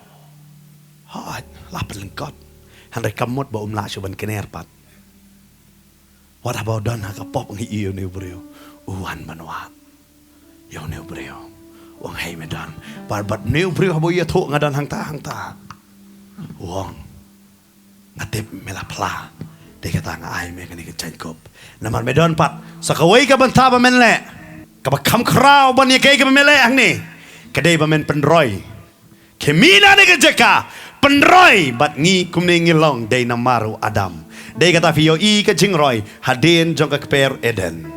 Hooid, la pynlyngkot. Hynrei kam mut ba um lah shuh ban kner pat. Wat haba u don ha ka pop ngi ïohi une u briew u wan ban wad ïa une u briew. U ong haei me don? Bad bad une u briew haba u ïathuh nga don hangta hangta, u ong nga tip me la phla. Dei kata nga ai me kane ka jaiñkup. Namar me don pat sa kawei ka bynta ba men leh, kaba kham khraw ban ïa kaei kaba me leh hangne, ka dei ba men pynroi. Khie mih na kane ka jaka, pynroi bad ngi kumne ngi long dei namar u Adam. Dei kata phi ïohi ka jingroi hadien jong ka kper Eden.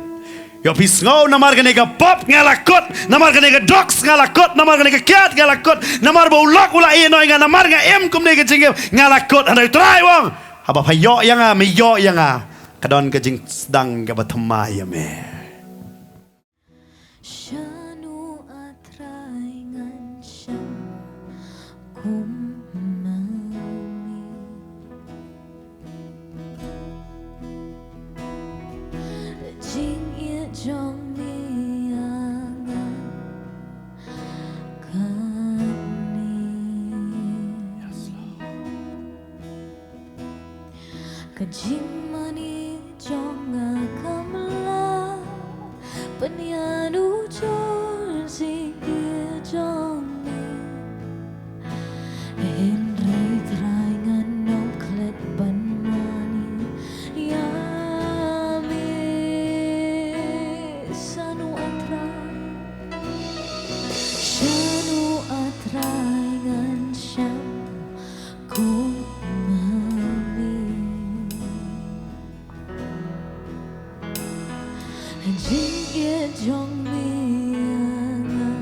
Ïoh phi sngew, namar kane ka pop nga la kut, namar kane ka drugs nga la kut, namar kane ka kiad nga la kut, namar ba u lok u la ïehnoh ïa nga, namar nga im kumne ka jingim nga la kut. Hynrei u Trai u ong, haba pha ïoh ïa nga, me ïoh ïa nga, ka don ka jingsdang kaba thymmai ïa me. Shano A Trai ngan shong kum ma me? Jingïeit jong me ïa nga kane. Ka jingmane jong nga kam lah pynïaid u jor jingïeit jong me. Hynrei Trai ngan ym klet ban mane ïa me. Shano A Trai, shano A Trai ngan shong kum ma me? Jingïeit jong me ïa nga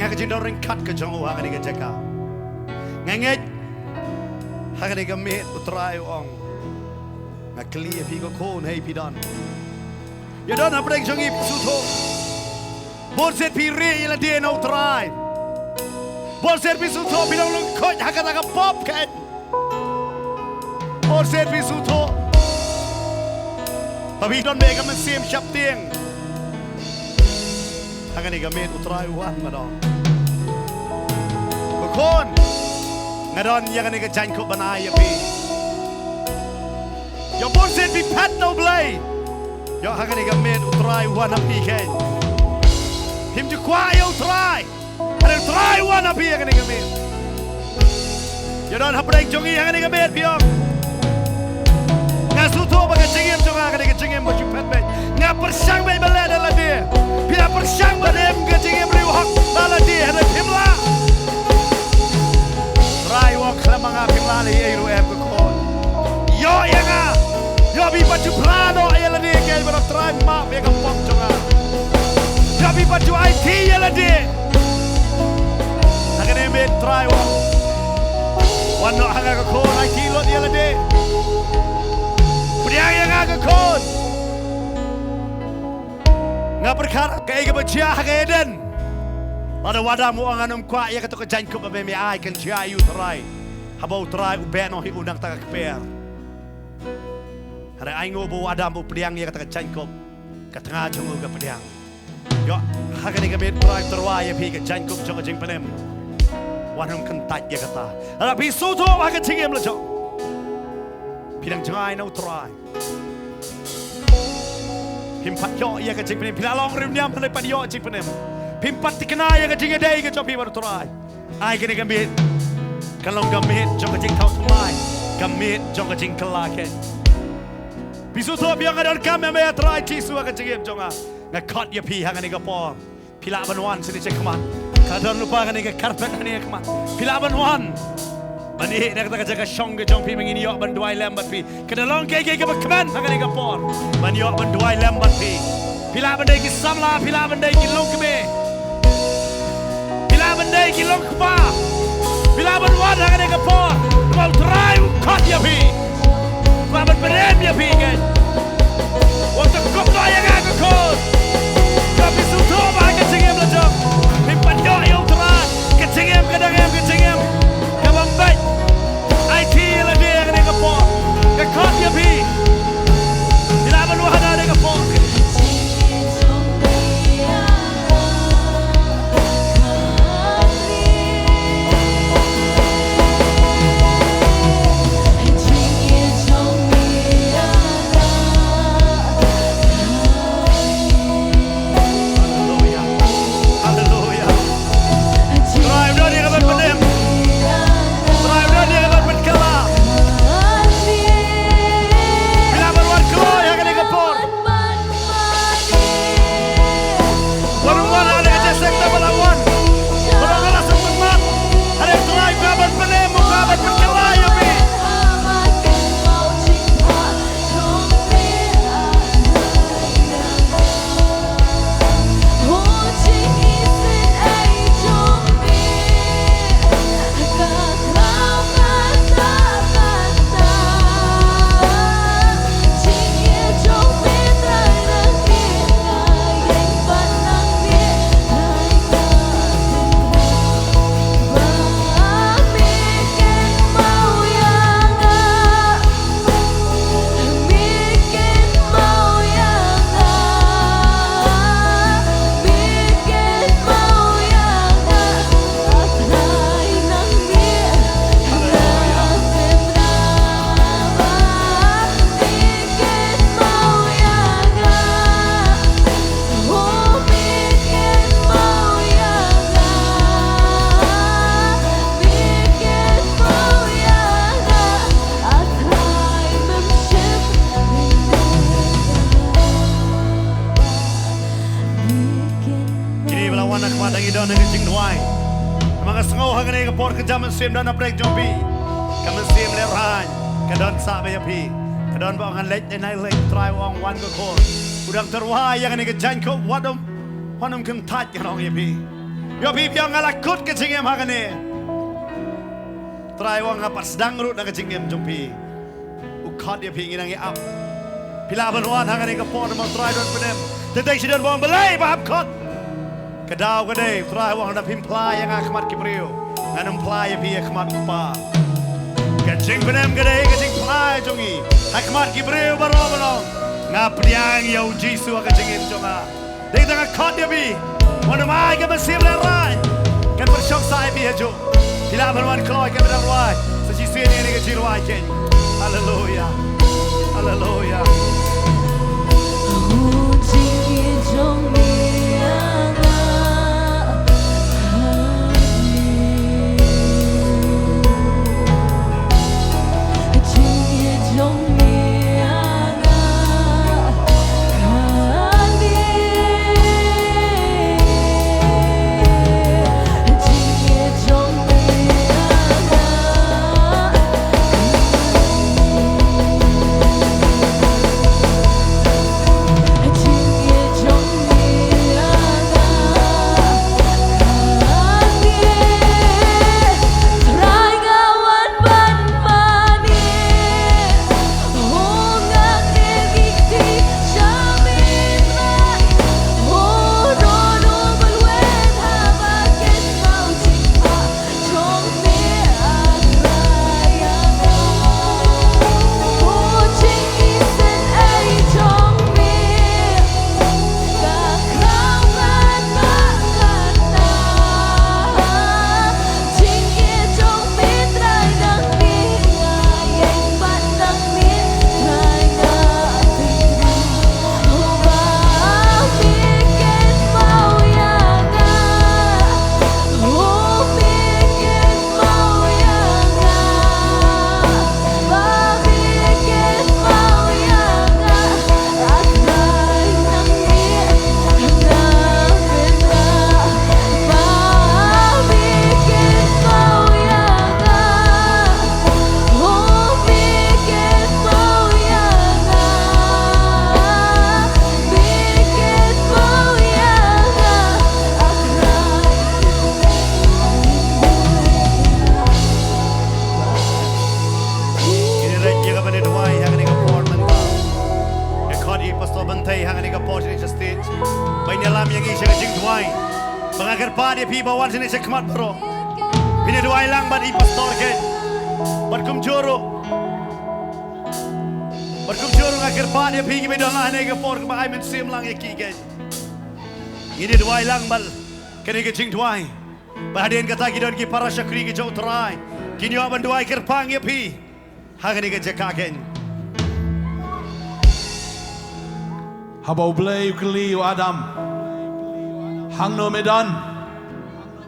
Nga ka jingdon ryngkat ka jong u ha kane ka jaka. Nga ngeit ha kane ka miet u Trai u ong. Nga kylli ïa phi ko khun, hei phi don. Ïa don hapdeng jong ngi phi sngewthuh. Bun sien phi ri ïa lade na u Trai. Bun sien phi sngewthuh phi long lyngkhuid ha kata ka pop ka. Bun sien phi sngewthuh ba phi don beit ka mynsiem shaptieng. Ha kane ka miet u Trai u wan ma dong. Ko khun, nga don ïa kane ka jaiñkup ban ai ïa phi. Ïa bun sien phi phet na u Blei. Ïa ha kane ka miet u Trai u wan ha phi kein. Phim ju kwah ïa u Trai. Hynrei u Trai u wan ha phi ha kane ka miet. Ïa don hapdeng jong ngi ha kane ka miet phi ong. Nga sngewthuh ba ka jingim jong nga ka dei ka jingim ba shu phet beit. Nga pyrshang beit ban leh da lade. Phi la pyrshang ban im ka jingim riewhok da lade hynrei phim lah. Trai u ong khlem ma nga phim lah leh ei ruh em ko khun. Ïoh ïa nga. Ïoh phi pat ju phla noh ïa lade kein ba dei Trai map ïa ka pop jong nga. Ïoh phi pat ju aiti ïa lade. Ha kane miet Trai u ong. Wan noh ha nga ko khun, aiti lut ïa lade. Pdiang ïa nga ko khun. Nga pyrkhat kaei kaba jia ha ka Eden. Lada u Adam u ong ngan ym kwah ïa kato ka jaiñkup ba me ai kan jia ïa u Trai. Haba u Trai u beh noh ïa u na kata ka kper. Hynrei ainguh ba u Adam u pdiang ïa kata ka jaiñkup. Ka tnga jong u ka pdiang. Ïoh, ha kane ka miet Trai u tyrwa ïa phi ka jaiñkup jong ka jingpynim. Wat nym kyntait ïa kata. Hynrei phi sngewthuh ha ka jingim la jong. Phi dang jngai na u Trai. Phim pat ïoh ïa ka jingpynim, phi la long riewniam hynrei pat ïoh jingpynim. Phim pat thikna ïa ka jingïadei ka jong phi bad u Trai. Ai kane ka miet kan long ka miet jong ka jingthaw thymmai, ka miet jong ka jingkylla kein. Phi sngewthuh phi ong nga donkam ïa me Trai Jisu ha ka jingim jong nga. Nga khot ïa phi ha kane ka por. Phi lah ban wan shane shakhmat. Ka don lypa kane ka carpet hangne shakhmat. Phi lah ban wan. Ban ïeh na kata ka jaka shong ka jong phi ba ngin ïoh ban duwai lem bad phi. Ka da long kaei kaei kaba kmen ha kane ka por. Ban ïoh ban duwai lem bad phi. Phi lah ban dei ki samla, phi lah ban dei ki longkmie. Phi lah ban dei ki longkpa. Phi lah ban wan ha kane ka por. Ba u Trai u khot ïa phi. Ba ban pyrem ïa phi kein. Wat tang kop noh ïa nga ko khun. Ka phi sngewthuh ba ka jingim la jong. Phim pat ïoh ïa u Trai. Ka jingim ka dang em ka jingim. Kaba mbeit. Aiti ïa lade ha kane ka por. Nga khot ïa phi. Phi lah ban wan ha kane ka por. Haleluya. Haleluya. Trai u don ïa ka ban pynim. Trai u don ïa ka ban pynkylla. Phi lah ban wan kloi ha kane ka por. Wan, wan ha kane ka jingïaseng, te ba la wan. Ba la wan ha seng tymmen. Hynrei Trai u kwah ban pynim, u kwah ban pynkylla ïa phi. Kine ba la wan ha khmat, ngi don ha ka jingduwai. Namar nga sngew ha kane ka por ka jam mynsiem don hapdeng jong phi. Ka mynsiem lehraiñ ka don sah beit ïa phi. Ka don ba ong ngan leit ne nai leit, Trai u ong wan ko khun. U dang tyrwa ïa kane ka jaiñkup, wat nym, wat nym kyntait, ngan ong ïa phi. Ïoh phi biang nga la kut ka jingim ha kane. Trai u ong nga pat sdang ruh na ka jingim jong phi. U khot ïa phi, ngi nang ïa ap. Phi lah ban wan ha kane ka por namar Trai don pynim. Te dei shi don ba ong balei ba hap khot. Ka daw ka dei Trai u ong lada phim phla ïa nga ha khmat ki briew, ngan ym phla ïa phi ha khmat u Kpa. Ka jingpynim ka dei ka jingphla jong ngi ha khmat ki briew baroh ban ong nga pdiang ïa u Jisu ha ka jingim jong nga. Dei tang nga khot ïa phi. Mon ym ai ka mynsiem lehrain kan pynshong sa ïa phi hajuh. Phi lah ban wan kloi kan pynrwai sa shisien ïa kane ka jingrwai kein. Haleluya. Haleluya. Ngi leit ïa kaba ngi duwai ha kane ka por mynta. Nga khot ïa i Pastor Bynthei ha kane ka por shane sha stage ba in ïalam ïa ngi sha ka jingduwai. Ba nga kyrpad ïa phi ba wan shane sha khmat baroh. Phin ïa duwai lang bad i Pastor Kate bad kumjuh ruh. Bad kumjuh ruh nga kyrpad ïa phi kiba don ha kane ka por ba ai mynsiem lang ïa ki Kate. Ngin ïa duwai lang bad kane ka jingduwai. Ba hadien kata ki don ki para shakri ki jong u Trai kin ïoh ban duwai kyrpang ïa phi ha kane ka jaka kein. Haba U Blei u kylli u Adam, hangno me don?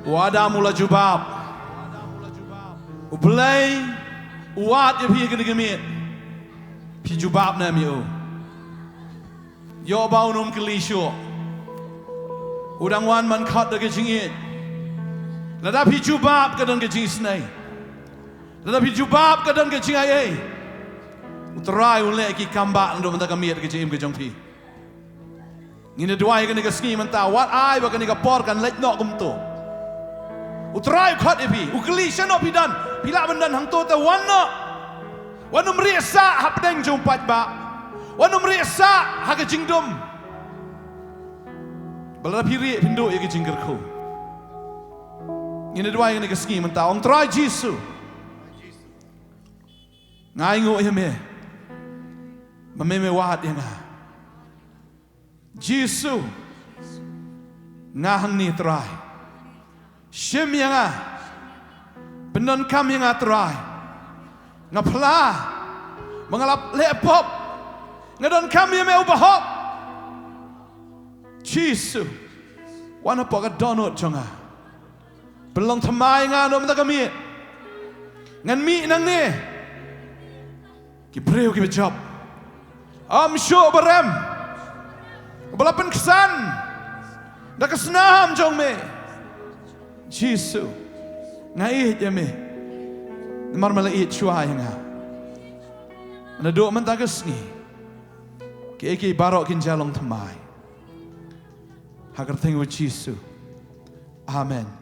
U Adam u la jubab. U Blei u wad ïa phi ha kane ka miet. Phi jubab ne em ïa u? Ïoh ba un ym kylli shuh. U dang wan ban khot da ka jingïeit. Lada phi jubab ka don ka jingisynei. Lada phi jubab ka don ka jingai ei. U Trai un leh ki kam ba naduh mynta ka miet ka jingim ka jong phi. Ngin ïa duwai kane ka sngi mynta, wat ai ba kane ka por kan leit noh kumto. U Trai u khot ïa phi, u kylli shano phi don, phi lah ban don hangto te wan noh. Wat nym rieh sah hapdeng jong u paidbah. Wat nym rieh sah ha ka jingdum. Ba lada phi rieh phin duh ïa ka jingkyrkhu. Ngin ïa duwai kane ka sngi mynta, ong Trai Jisu. Nga ainguh ïa me. Ba me me wad ïa nga. Jisu, nga hangne Trai. Shim ïa nga. Pyndonkam ïa nga Trai. Nga phla ba nga la leh pop. Nga donkam ïa me uba hok. Jisu, wan hapoh ka dohnud jong nga. Pynlong thymmai ïa nga naduh mynta ka miet. Ngan mih nangne. Ki briew kiba jop. Ym shuh ba rem. Ba la pynksan da ka snam jong me. Jisu, nga ïeit ïa me. Namar me la ïeit shuwa ïa nga. Naduh mynta ka sngi kiei kiei baroh kin jia long thymmai. Ha ka kyrteng u Jisu. Amen.